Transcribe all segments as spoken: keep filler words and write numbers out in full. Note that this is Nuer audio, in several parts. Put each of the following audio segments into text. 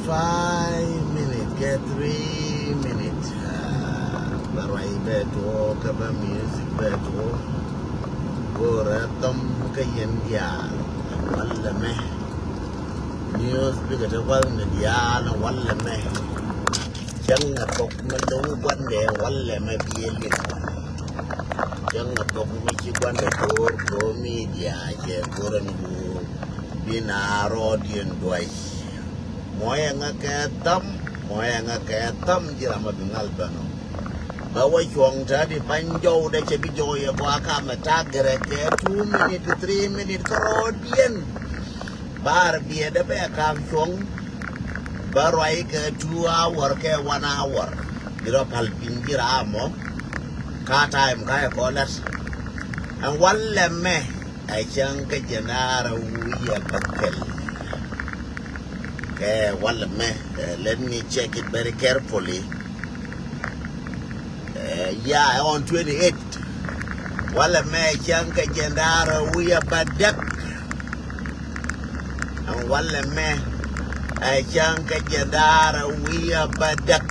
Five minute kɛ three minute. Ah, bɛ ruac bɛ tuɔɔk kɛ bɛ music bɛ tuɔɔk. Go̱o̱rɛ thɔm kɛ yɛn diaal walɛ mɛ. News bikɛ te wal ni diaal walɛ mɛ. Cäŋ a thok mɛ lo̱ŋ guandɛ walɛ mɛ biɛ lik. Cäŋ a thok mɛ ci guandɛ go̱o̱r go̱o̱r mi diaal jɛ go̱o̱rɛ ni go̱o̱r. Bi na rɔɔdiɛn duac. Muɔyɛ ŋä kɛ thäm, muɔyɛ ŋä kɛ thäm ji̱ ram a bi ŋal bɛn ɔ. Bä wä cuɔ̱ŋ te di pany jɔw dee cɛ bi jɔw yɛ gɔaa kamɛ ta̱a̱ gɛrɛ kɛ two minute to three minute kä rɔɔdiɛn. Bar biɛ dee bɛ kam cuɔ̱ŋ. Bä ruac kɛ two hour kɛ one hour. Bi rɔ pal piny ji̱ ram ɔ. Ka time ka yɛ kɔ lɛt. Ɛn walɛ mɛ. Ɛ cäŋ kä jɛn da̱a̱r a wi̱i̱ a bäkɛl. Kɛ walɛ mɛ, eh, let me check it very carefully. Eh, yeah, on twenty-eight. Walɛ mɛ ɛ cäŋ kä jɛn da̱a̱r a wi̱i̱ a bädäk. Ɛn walɛ mɛ ɛ cäŋ kä jɛn da̱a̱r a wi̱i̱ a bädäk.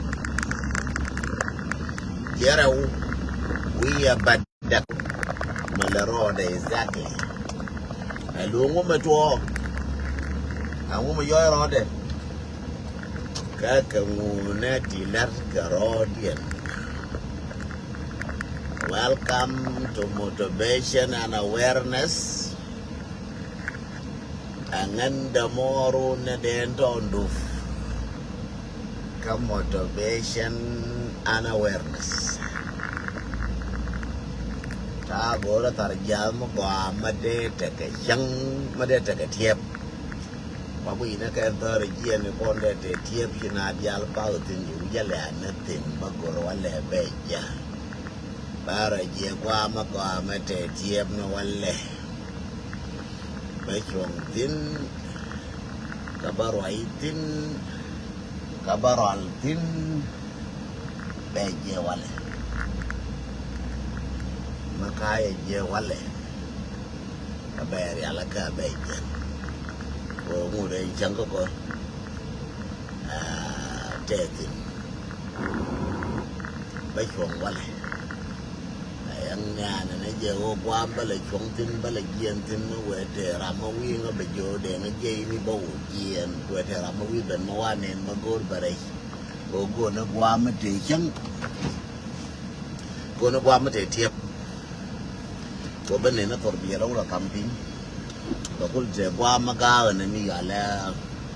Jiɛrɛ wi̱i̱ a bädäk. Däk. Mɛ lɛ rɔɔdɛ exactly. Ɛ luŋ wä mɛ tuɔɔk. Ɛ ŋu mɛ yɔc rɔɔdɛ. Kä kɛ ŋu nɛ ti lɛr kɛ rɔɔdiɛn. Welcome to motivation and awareness. Aŋän dämɔɔru ni dee tɔɔndu kä motivation and awareness. Ta̱a̱ go̱o̱rä thar jiath mi gɔaa ma dee tekɛ cäŋ ma dee tekɛ tiɛp. Ma ku inɛ kɛn thäär jiɛn ni kɔn dee tɛ tiɛp ci na diaal pak thi̱n ci wi̱c alɛ anä thi̱n ba go̱r walɛ bɛ jiath. Ba rɔ jiɛ gua̱a̱ ma gɔaa ma tɛ tiɛp ni walɛ. Bä cuɔ̱ŋ thi̱n, kä bä ruac thi̱n, kä bä rual thi̱n, bɛ jiɛ walɛ. Mä ka yɛ jiɛ walɛ, kä bɛ rial kä bɛ jiɛ. Kɛ ɣöö ŋut ɛ cäŋ kä kɔ, aa, tɛ thi̱n. Bä cuɔ̱ŋ walɛ. Ɛ yɛn nɛ̈ɛ̈n ɛn ɛ jɛ ɣöö gua̱a̱m bä lɛ cuɔ̱ŋ thi̱n, bä lɛ jiɛɛn thi̱n, wee tëë ram mi wi̱i̱ ŋä bɛ jiö dee ŋä jiɛc ni bä wä jiɛɛn, wee tëë ram mi wi̱i̱ ben mi wa nɛn mi go̱o̱r bɛ rɛc. Ɣöö go̱o̱r ni gua̱a̱m mi tëë cäŋ. Go̱o̱r ni gua̱a̱m mi tëë tiɛp. Kɛ bä nɛn ɛ thor biɛl ɛ wä la kam piny. Bɛ kul tëë gua̱a̱m mi ga̱a̱k ɛn ɛ mi yal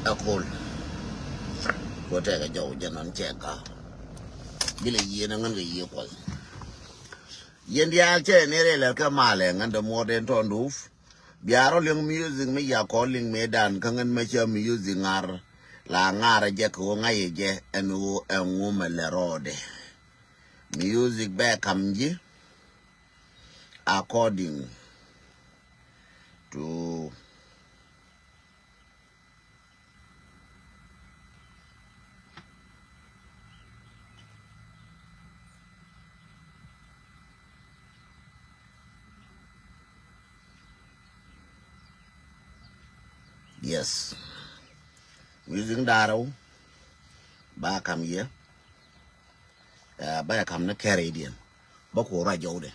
ɛ kol. Kɛ tëë kɛ jɔw jɛ nɔn cɛ ga̱a̱k. Bi lɛ yieen ɛ ŋän kɛ yiëë kuɔth. Yɛn diaal cɛ ni rɛy lɛr kä malɛ ŋän dämuɔɔr den tɔn duuf. Bia rɔ liŋ music mi ya kɔn liŋ mëëdan kä ŋän mɛ cä music ŋar. La ŋar jɛ kɛ ɣöö ŋa̱c jɛ ɛn ɣöö ɛŋu mɛ lɛ rɔɔdɛ. Music bɛ kam ji̱ according to Yes. Music da̱rä wä ba kam yɛ. Ɛ, ba yɛ kam ni kɛrɛ idiɛn. Ba ku ruac jɔwdɛ.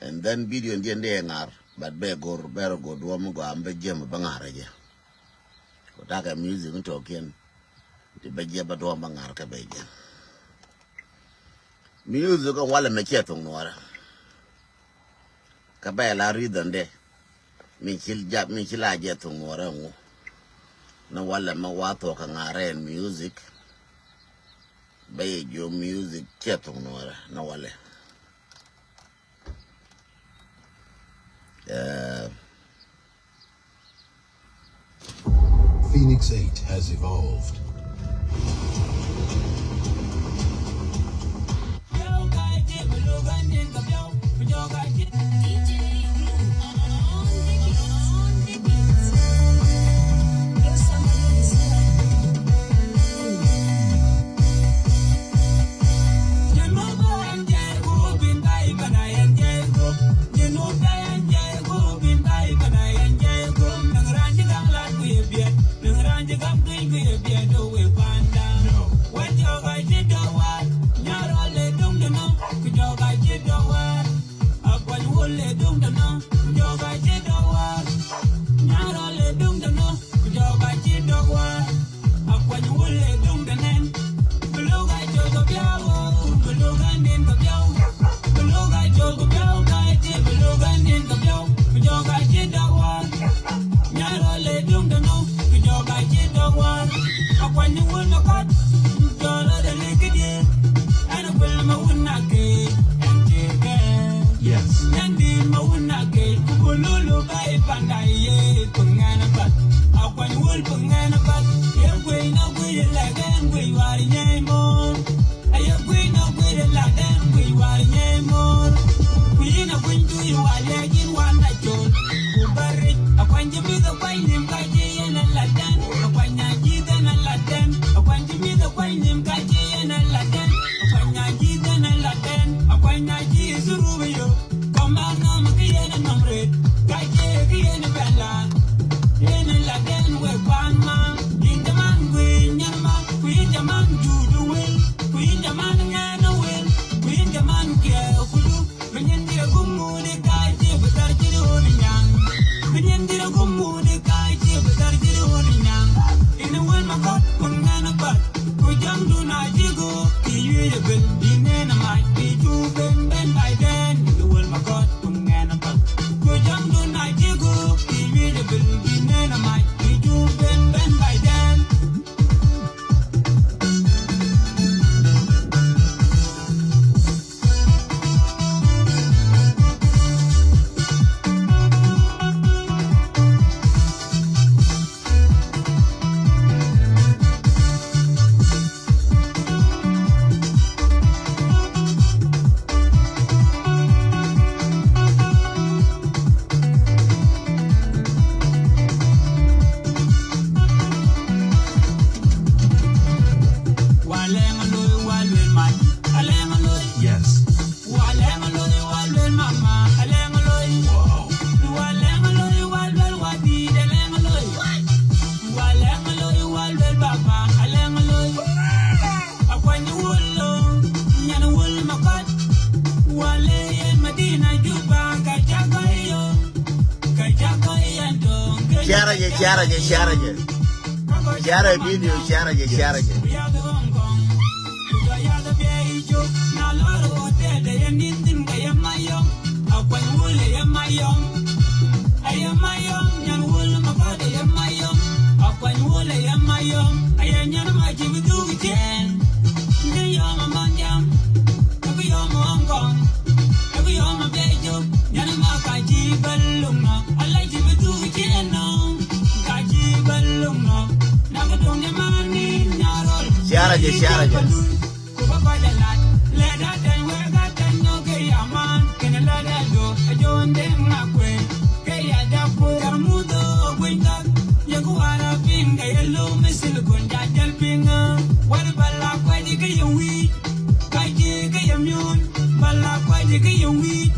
And then video diɛn dee ŋar, but bɛ gor, bɛ rɔ gor duɔm gɔam bɛ jiɛm bɛ ŋar jɛ. Ku takɛ music ni tɔkiɛn. Ti bɛ jiɛ bɛ duɔm bɛ ŋar kɛ bɛ jiɛ. Music walɛ mɛ ciɛ thuŋ nuɔrɛ. Kä bɛ la reason dɛ. Mi ci la jɛ thuŋ nuɔrɛ ŋu. Ni walɛ mɛ wa thuɔk kɛ ŋarɛ ɛn music. Bɛ yɛ jiɔ music ciɛ thuŋ nuɔrɛ ni walɛ. Ɛ. Phoenix eight has evolved. Yee, Puŋɛn Abat, a kuany wul Puŋɛn Abat. Yee, guiy nɔ guiy lɛ gɛn guiy war nyɛy mor. A yee, guiy nɔ guiy lɛ gɛn guiy war nyɛy mor. Ku yin a guiy duy wal yɛ jin wan a col. Ku bä ric, a kuany ji̱ mith a kuany nim ka ji̱ yɛn a lat dɛn. A kuany a ji̱ dɛn a lat dɛn. A kuany ji̱ mith a kuany nim ka ji̱ yɛn a lat dɛn. A kuany a ji̱ dɛn a lat dɛn. A kuany a ji̱ thurubä yo. Kɔm ba nɔm kä yɛn a nɔm ret, ka jɛ kä yɛn a bɛ la. Yɛn a la dɛn wek kuan ma, yin jaman guiy nyan ma, ku yin jaman juudu wel, ku yin jaman ŋɛn a wel, ku yin jaman kiɛ kulu. Bi nyin dirɛ gum mudi ka jɛ bi tar jiri wuni nyan. Bi nyin dirɛ gum mudi ka jɛ bi tar jiri wuni nyan. Ini wel ma kɔt kun ŋɛn a bat. Ku jaŋdu na ji̱ guuk ti yuëë jɛ bil, bi nɛn a mac, bi cu ben ben bay dɛn, bi wal ma gɔt kun ŋɛn a pat. Ku jaŋdu na ji̱ guuk ti yuëë jɛ bil, bi nɛn a mac, bi cu ben ben bay dɛn. Yes. Wa lɛŋ a lo̱y wa luel mama a lɛŋ a lo̱y. Wow. Wa lɛŋ a lo̱y wa luel wa di̱i̱t a lɛŋ a lo̱y. Wa lɛŋ a lo̱y wa luel baba a lɛŋ a lo̱y. A kuany wul lo nyan wul ma kɔt. Wa le yɛn Madina Juba ka ca gɔy yo. Ka ca gɔy yɛn do̱ŋ. Share jɛ, share jɛ, share jɛ. Share video, share jɛ, share jɛ. Share jɛ, share jɛ. Ku bä kɔc ɛ lat lɛ da tɛny wek a tɛny nhök kɛ yaman kɛnɛ lät ɛ do̱ ɛ jo̱o̱n den ŋa kuëë kɛ ya dap kuëë kɛr muth ɣöö guiny thak. Yɛ ku war a piŋ kɛ yɛ lo̱w mi thil kun ca jäl piŋ ɣä. Wät bä la kuac kɛ yɛ wi̱i̱ ka ji̱ kɛ yɛ miun bä la kuac kɛ yɛ wi̱i̱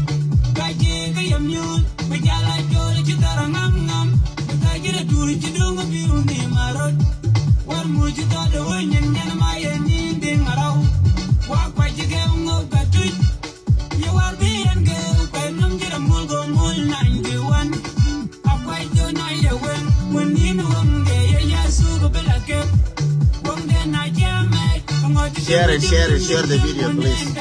ka ji̱ kɛ yɛ miun. Bi jal a jol ci thar a ŋam ŋam. Bi thar ji̱ rɛ dur ci do̱ŋ bi wuni ma rot. War muc ci thɔt wä nyin nyɛn ma yɛ nyin diŋ a rɔw. Wa kuac ci gɛm ŋop ka tuc. Yɛ war bi yɛn gɛm kuɛ nɔm ji̱ rɛ mul go̱o̱ŋ mul nany bi wan. A kuac jɔ na yɛ wen wun nin wun gɛ yɛ yɛ suk bi la kep. Wun dɛ na jɛ mɛ. Share it, share it, share the video, please.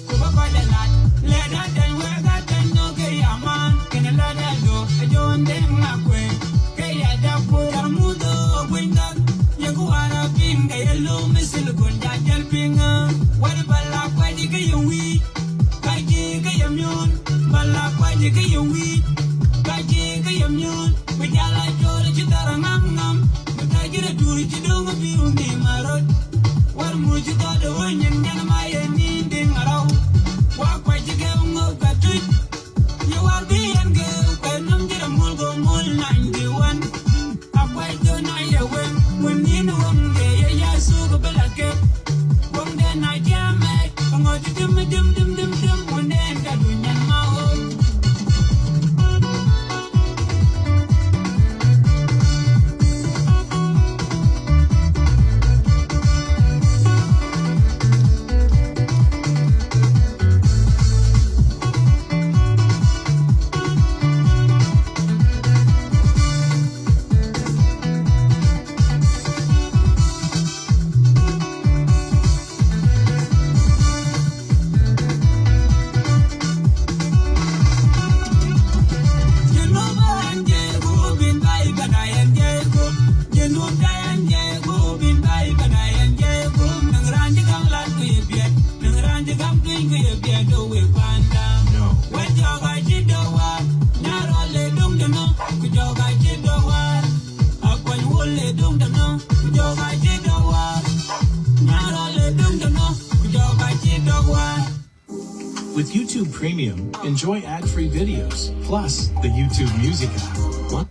Ku bä kɔc ɛ lat lɛ da tɛny wek a tɛny nhök kɛ yaman kɛnɛ lät ɛ do̱ ɛ jo̱o̱n den ŋa kuëë kɛ ya dap kuëë kɛr muth ɣöö guiny thak. Yɛ ku war a piŋ kɛ yɛ lo̱w mi thil kun ca jäl piŋ ɣä. Wät bä la kuac kɛ yɛ wi̱i̱ ka ji̱ kɛ yɛ miun bä la kuac kɛ yɛ wi̱i̱ ka ji̱ kɛ yɛ miun. Bi jal a jol ci thar a ŋam ŋam. Bi thar ji̱ rɛ dur ci do̱ŋ bi wuni ma rot. War muc ci thɔt wä nyin nyɛn ma yɛ ni̱n diŋ a rɔw. Wa kuac ci gɛm ŋop ka tuc. Yɛ war bi yɛn gɛm kuɛ nɔm ji̱ rɛ mul go̱o̱ŋ mul nany bi wan. A kuac do̱n a yɛ wen wun ni̱n wäŋ yɛ yɛ ya thuk bi la kep. Wäŋ dɛn a jiamɛ. Ŋɔt ci dim dim dim. With YouTube Premium, enjoy ad-free videos, plus the YouTube Music app. What?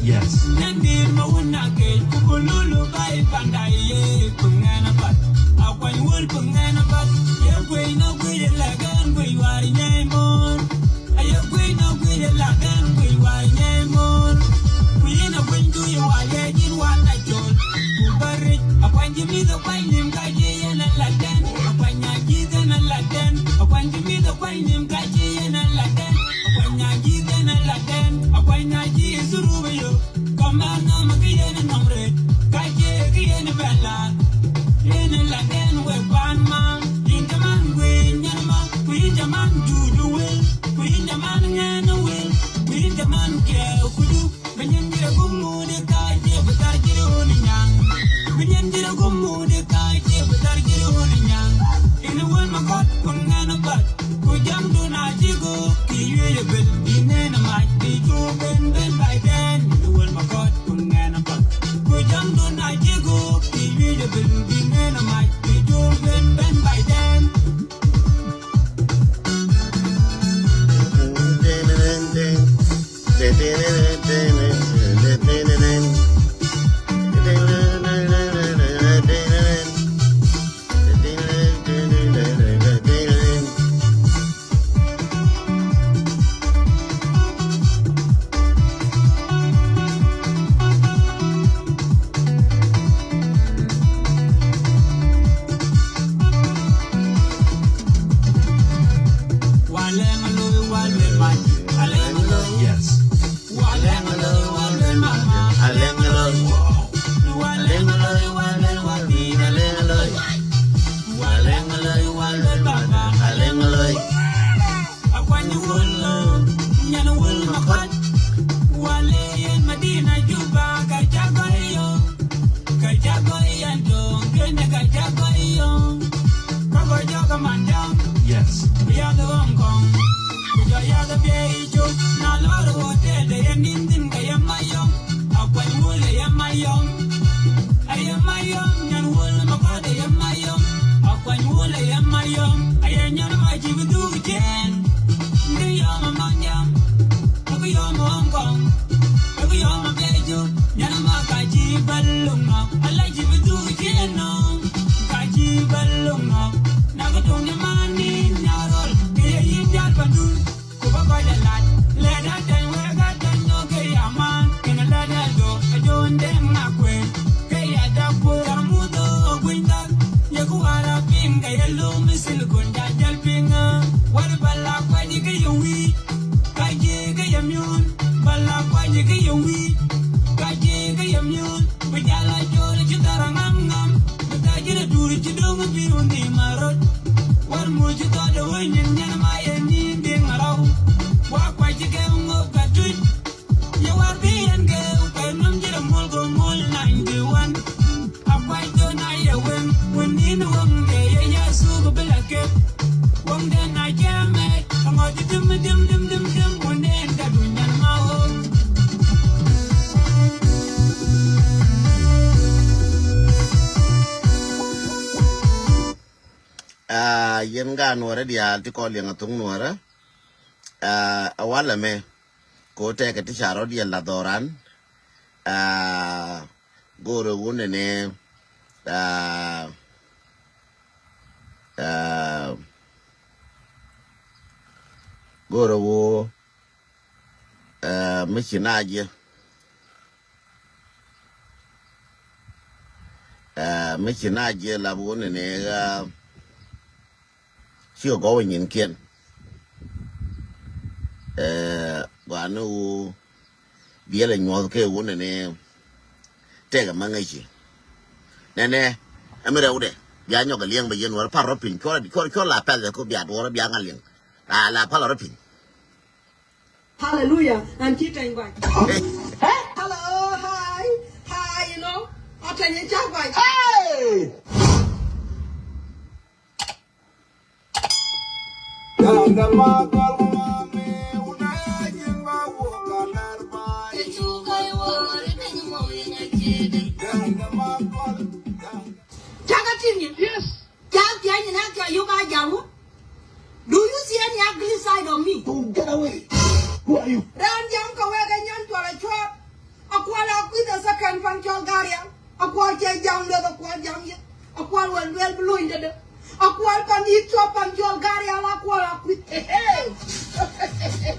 Yes. Yes. Yes. Aa, yɛn gaat Nuɔrɛ diaal ti kɔn liɛŋ a thok Nuɔrɛ. Aa, a walɛ mɛ ko tɛkɛ ti ca rɔ diɛl la dhɔran. Aa, go̱o̱rɛ wunɛ ni, aa, aa, go̱o̱rɛ wo, aa, mi ci na jiɛ. Aa, mi ci na jiɛ lap wunɛ ni, aa, cikɛ gɔw nyinkiɛn. Aa, gɔaa ni wu biɛl ɛ nyuɔth kɛ wunɛ ni tɛkɛ ma ŋäci. Nɛnɛ, ɛmi rɛwdɛ bia nyɔk ɛ liɛŋ bɛ yɛn wär par rɔ piny, cuɔr, cuɔr, cuɔr la pɛth ɛ ko bia duɔr bia ŋa liɛŋ. La, la pal rɔ piny. Hallelujah. An ci tɛny guac. Cakɛ tin yɛ. Yes. Ca piany in a ca yuk a jam wä. Do you see any ugly side of me? Don't get away. Who are you? Raan jam kɛ wek ɛ nyan tuɔl ɛ cuɔt. A kual a kuith ɛ second pan cɔl Garial. A kual cɛ jam leth a kual jam yɛ. A kual wɛl duel bi lony dede. A kual pan yit cuɔt pan cɔl Garial a kual a kuith.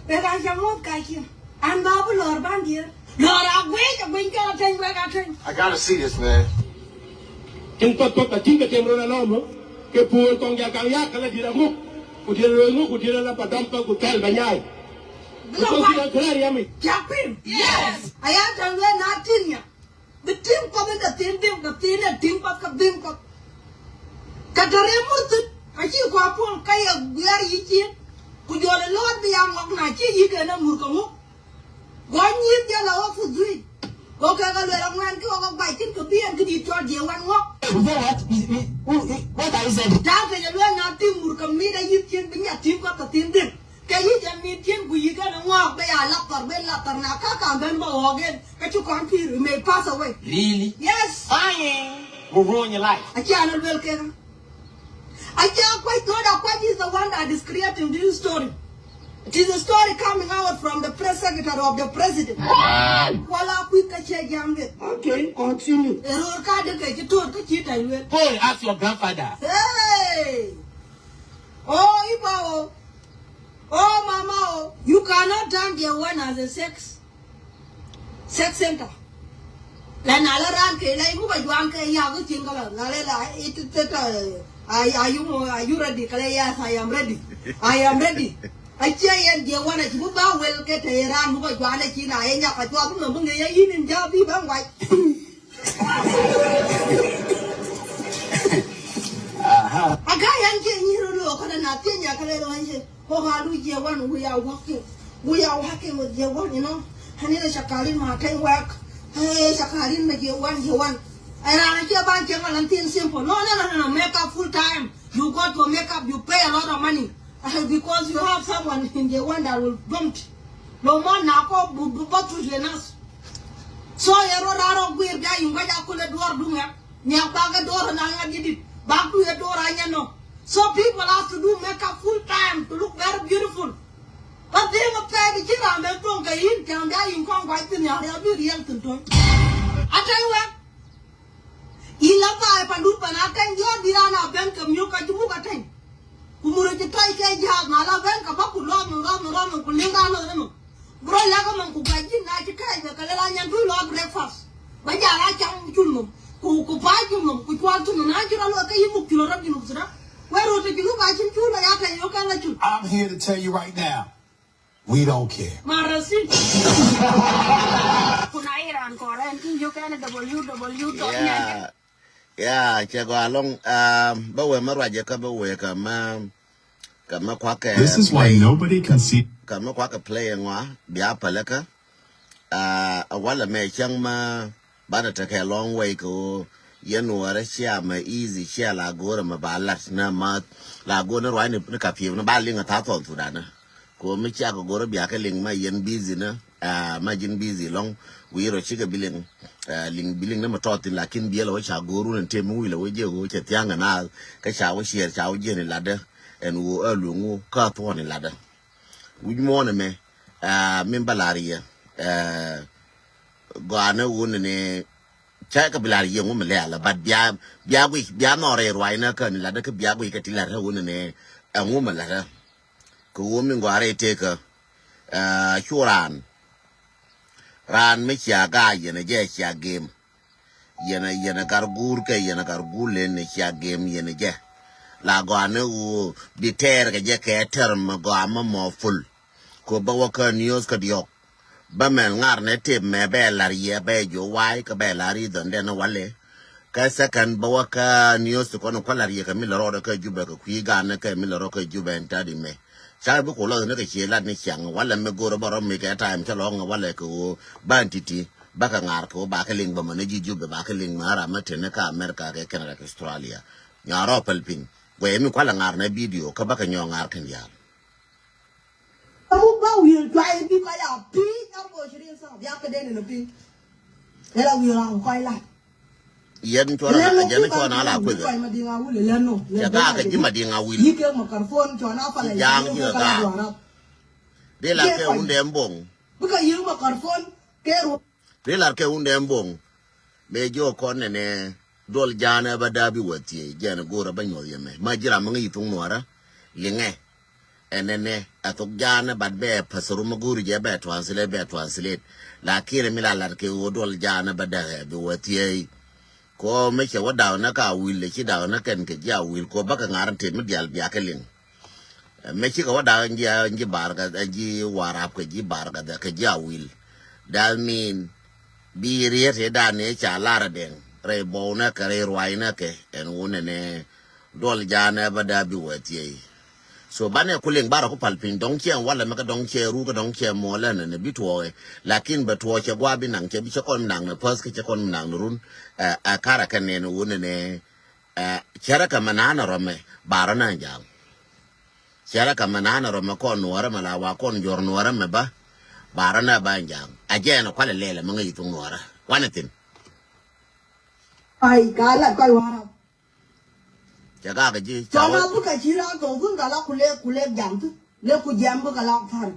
Bɛ raan jam wä kaciɛ. An ba bi lɔr ban dier. Lɔr a guic a guic cɔl a teny wek a teny. I gotta see this, man. Tin path path a tin kɛ tem rot alɔmä. Kɛ puɔl kɔŋ jal kaŋ yak kɛ la dier a ŋuk. Ku dier a loc ŋuk ku dier a la pa dɔm pa ku thɛl ba nyaai. Bi la kuany. Kɛ la riam ic. Cak pim. Yes. A ya tɛn wee na tin nya. Bi ti̱ŋ path in dee thi̱n di̱ŋ, dee thi̱n in ti̱ŋ path kä dhi̱ŋ path. Kä te riɛm mur thi̱n a ci kua puɔl kä yɛ guiɛr yic ciëŋ. Ku jɔl in lo̱o̱r bi ya ŋɔk na ci yi̱k ɛn a mur kä ŋuk. Gɔny nyi̱i̱th jɛ la wä fu dhui̱c. Gɔkɛ kɛ luɛl aŋuɛn ki ɣɔk ɛ guac thi̱n kɛ bi ɛn kä di̱t cɔl jiɛ wän ŋɔk. Is that what? Is, is, who, is, what are you saying? Ta̱a̱ kɛ jɛ luɛl na ti̱i̱ mur kɛ mi̱i̱t a yi̱th ciëŋ bi nyath ti̱i̱ kɔth kɛ thi̱n dhi̱n. Kɛ yi̱c ɛn mi̱i̱t ciëŋ ku yi̱k ɛn ɛ ŋɔak bɛ ya lathɔr ben lathɔr na kä ka̱m ben bä ɣɔɔk ɛn. Kä ci kɔn pi̱i̱r, you may pass away. Really? Yes. Fine. Will ruin your life. A cia nɔ luel kɛ kä. A cia kuac, not a kuac is the one that is creating this story. It is a story coming out from the press secretary of the president. Kual a kui̱ kä cie jam kɛ. Okay, continue. Ɛ ro̱o̱r ka dee kɛ ci to̱r kä ci ta̱y luel. Go and ask your grandfather. Hey! Oh, Iba, oh. Oh, mama, oh. You cannot turn their one as a sex. Sex center. La na la ran kɛ la imu ba juan kɛ ya gu tin kala la la la it it are you are you ready kala? Yes, I am ready. I am ready. A cie yɛn je wan a ci bu ba wel kɛ te ran mu ba juan a ci na yɛn ya ka jua bu na bu nge ya yin in ja bi ba ngwai. A ga yan ke ni ro lo kala na tin ya kala lo han je. Ko ga lu je wan, we are working. We are working with je wan, you know. Hani da shakalin ma kai work. Hey, shakalin ma je wan, je wan. Ai ra na ke ban ke ma lan tin simple. No, no, no, no, no. Make up full time. You go to make up, you pay a lot of money. Because you have someone in je wan that will bump. Lo ma na ko bu bu batu je nas. So ya ro ra ro gwir ga yunga ja kule duar dunga. Nya ba ga dor na nga didit. Ba ku ya dor anya no. So people have to do makeup full time to look very beautiful. But then a pay the kira me tong ka yin kan da yin kong kwai tin ya ya bi real tin ton. I tell you what. Ila ba pa du pa na kan yo di ra na ben ka myo ka jumu ka tan. Kumuro ci toy ke jihad na la ben ka ba ku lo mo lo mo lo mo ku linga lo mo. Bro, la ka man ku ka jin na ci kai be ka la nyan du lo breakfast. Ba ja la cham chul mum. Ku ku pa chul mum ku chwal chul mum na ci lo ka yi muk chul rab jinu sura. Wero te jinu ba chin chul ya ta yo ka la chul. I'm here to tell you right now, we don't care. Marasin. Kuna Iran koren kin yo ka na W W dot net. Yeah. Yeah, cɛ gɔaa ɛlɔ̱ŋ. Um, bä wee mä ruacɛ kä bä wee kä mä kä mä kuakɛ. This is why play. Nobody can see. Kä mä kuakɛ play ŋɔa bia päläkä. Uh, a walɛ mɛ cäŋ mä banɛ tekɛ long way kɛ ɣöö yɛn wä rɛ cia mɛ easy cia la go̱o̱rɛ mɛ ba lat nɛ ma la go̱o̱r ni ruacni ni ka pi̱i̱m ni ba liŋ a tha̱a̱ŋ thɔn thudanä. Ko mi cia kɛ go̱r bia kɛ liŋ ma yɛn busy ni, ah, ma ji̱n busy lɔŋ wi̱i̱ rɔ cikɛ bi liŋ, ah, liŋ bi liŋ ni mi tɔt thin lakin biɛl wä ca go̱r wun in tëë mi wi̱i̱ lɛ wä jiɛ wä cɛ thia̱ŋ kɛ naath kä ca wä ciɛɛr ca wä jiɛn in latdä ɛn wä ɛ luŋ wä kä thuɔ̱ɔ̱n in latdä. Wi̱c muɔ̱ɔ̱n ɛmɛ, ah, min bä lar yɛ, ah, gɔaa ni wun ni cä kɛ bi lar yɛ ŋu mi lɛ alä but bia, bia guic bia nɔrɛ ruac ni kä ni latdä kä bia guic kɛ ti lar ɛ wun ni ɛ ŋu mi latdä. Kɛ ɣöö mi ŋɔaarɛ i̱ tëëkä, ah, cu raan. Raan mi cia ga̱a̱c yɛn ɛ jɛ cia gem. Yɛn ɛ, yɛn ɛ gar guur kɛ yɛn ɛ gar guur len ɛ cia gem yɛn ɛ jɛ. La gɔaa ni ɣöö bi tɛɛr kɛ jɛ kɛ tɛr mɛ gɔaa mɛ mɔ ful. Kɛ bä wä kä news kä diɔ̱k. Bä mɛl ŋar nɛ tëp mɛ bɛ lar yɛ bɛ jiɔ wa̱a̱ kä bɛ lar i̱ dhɔn dɛn walɛ. Kä second bä wä kä news ti kɔn kua̱ lar yɛ kɛ mi lɛ rɔɔdɛ kä Jubɛ kɛ kui̱ gan ni kɛ mi lɛ rɔɔdɛ kä Jubɛ ɛn ta̱a̱ di mɛ. Ca bi ku lɔth ni kɛ cie lat ni ciaŋ walɛ mi go̱rɛ bä rɔ mi kɛ time cä lɔŋ walɛ kɛ ɣöö ban ti̱ti̱ bakɛ ŋa̱r kɛ ɣöö bakɛ liŋ bä mɛ ni ji̱ Jubɛ bakɛ liŋ mɛ ram mi te ni kä America kɛ Canada kɛ Australia. Nyɔa rɔ päl piny guɛy mi kualɛ ŋa̱r ni video kä bakɛ nyɔɔ ŋa̱r kɛn diaal. Wi̱i̱ cuay bi kɔc a pi̱i̱. Arba wa ishirin saa bia kɛ den in a pi̱i̱. Ɛ la wi̱i̱ raw kɔc lat. Yɛn cuɔ na jɛn cuɔ na la kueth. Kɔc ma diŋ a wul lɛ no. Cɛ gaa kɛ ji̱ ma diŋ a wul. Yi̱ kɛ makarfon cuɔ na pal. Ja̱a̱ŋ ji̱ kɛ gaa. Ri lar kɛ wundɛ mboŋ. Bikɛ yi̱ makarfon kɛ ruɔ̱. Ri lar kɛ wundɛ mboŋ. Mëë jiɔ kɔn nɛnɛ duɔl ja̱a̱n ɛ bä da̱a̱ bi wä thiee jɛn go̱o̱rä bä nyuɔth yɛmɛ ma ji̱ ram mi ŋäc yi thuŋ nuɔ̱ɔ̱rä. Liŋɛ ɛnɛnɛ ɛ thok ja̱a̱n ɛ bat bɛ pa̱th rum mi go̱o̱ri jɛ bɛ translate bɛ translate. Lakin ɛ mi la lat kɛ ɣöö duɔl ja̱a̱n ɛ bä da̱a̱ ɛ bi wä thiee. Kɔ mi cɛ wä da̱a̱ nä ka wil ɛ ci da̱a̱ nä kɛn kɛ ji̱ a wil kɔ bä kɛ ŋa̱r in tet mi diaal bia kɛ liŋ. Mɛ cikɛ wä dak ɛn ji̱, ɛn ji̱ bar kɛ, ɛn ji̱ warap kɛ ji̱ bar kɛ dhɛ kɛ ji̱ a wil. That mean bi riet ri dan ni ca lar dɛŋ rɛy bɔw nɛ kɛ rɛy ruay nɛ kɛ ɛn wun ɛnɛ duɔl ja̱a̱n ɛ bä daa bi wä thiey. So banɛ ku liŋ barɛ ku pal piny dɔŋ ciɛ walɛ mɛ kɛ dɔŋ ciɛ ru kɛ dɔŋ ciɛ muɔlɛ nɛ nɛ bi tuɔɔkɛ. Lakin bɛ tuɔɔk cɛ gua̱a̱ bi naŋ cɛ bi cɛ kɔn mi naŋ nɛ päth kɛ cɛ kɔn mi naŋ nɛ run. Ɛ, ɛ karɛ kɛ nɛn wun ɛnɛ. Ɛ, cɛrɛ kɛ mɛ naan rɔmɛ barɔ na ja̱a̱ŋ. Cɛ rɛ kɛ mɛ naan rɔ mɛ kɔn nuɔrɛ mɛ la wa kɔn jɔr nuɔrɛ mɛ ba. Ba rɔ nɛ ba ja̱a̱ŋ a jɛ ɛn kualɛ lɛlɛ mɛ ŋäc thuŋ nuɔrɛ wanɛ thin. Ai ka lat kɔc warap. Cɛ gak ji̱ cɔl na bikɛ ci ran thok thun ka la ku lek ku lek jam thun lek ku jiɛm bikɛ la thar.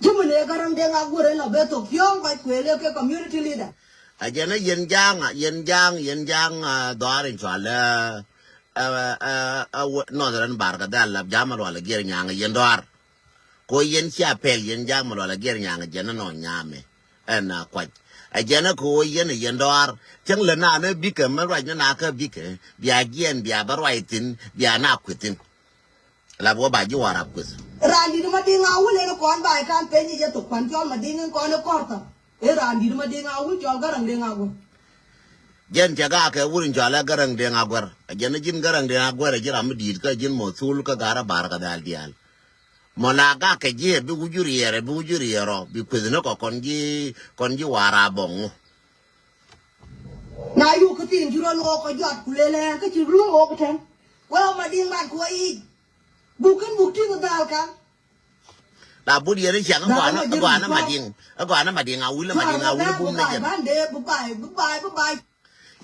Ci mi ne Garaŋ Deŋ Aguer in la ben thok thiɔ̱ɔ̱ŋ kɔc kuëë lek ke community leader. A jɛn a yɛn ja̱a̱ŋ a yɛn ja̱a̱ŋ yɛn ja̱a̱ŋ a dhɔaar in cɔal ɛ ɛ ɛ ɛ Northern Bar kɛ dhal lap ja̱a̱m a lual a giɛr nyaŋ a yɛn dhɔaar. Ko yɛn cia pɛl yɛn ja̱a̱ŋ a lual a giɛr nyaŋ a jɛn a nɔ nyamɛ ɛn a kuac. A jɛn a ko yɛn a yɛn dhɔaar cäŋ lɛ na ni bikɛ mɛ ruac ni na kä bikɛ bia jiɛn bia bä ruac thin bia na kui̱ thin. Lap wä ba ji̱ warap kueth. Raan di̱t ma diŋ a wul en kɔn ba i̱ kan peny i̱ jɛ thok pan cɔl ma diŋ in kɔn i̱ kɔr thar. I̱ raan di̱t ma diŋ a wul cɔl Garaŋ Deŋ Aguer. Jɛn cɛ gaa kɛ wul in cɔal ɛ Garaŋ Deŋ Aguer. Jɛn ji̱n Garaŋ Deŋ Aguer ji̱ ram mi di̱i̱t kä ji̱n mɔ thul kä Garä Bar kɛ dhal diaal. Mɔ la gaa kɛ ji̱ ɛ bi wi̱c ji̱ riɛɛr ɛ bi wi̱c ji̱ riɛɛr ɔ bi kueth ni kɔ kɔn ji̱ kɔn ji̱ warap bɔŋ ŋu. Na yuk kä thi̱n ci rɔ luɔk kɛ jɔat ku lelɛ kä ci luɔk kɛ tɛn. Wee ma diŋ mat ku wä yic. Buk kän buk ti̱k dhal kan. La but yɛn i̱ ciaŋ i̱ gɔanä i̱ gɔanä Madiŋ i̱ gɔanä Madiŋ a wil i̱ Madiŋ a wil i̱ bum ni jɛ.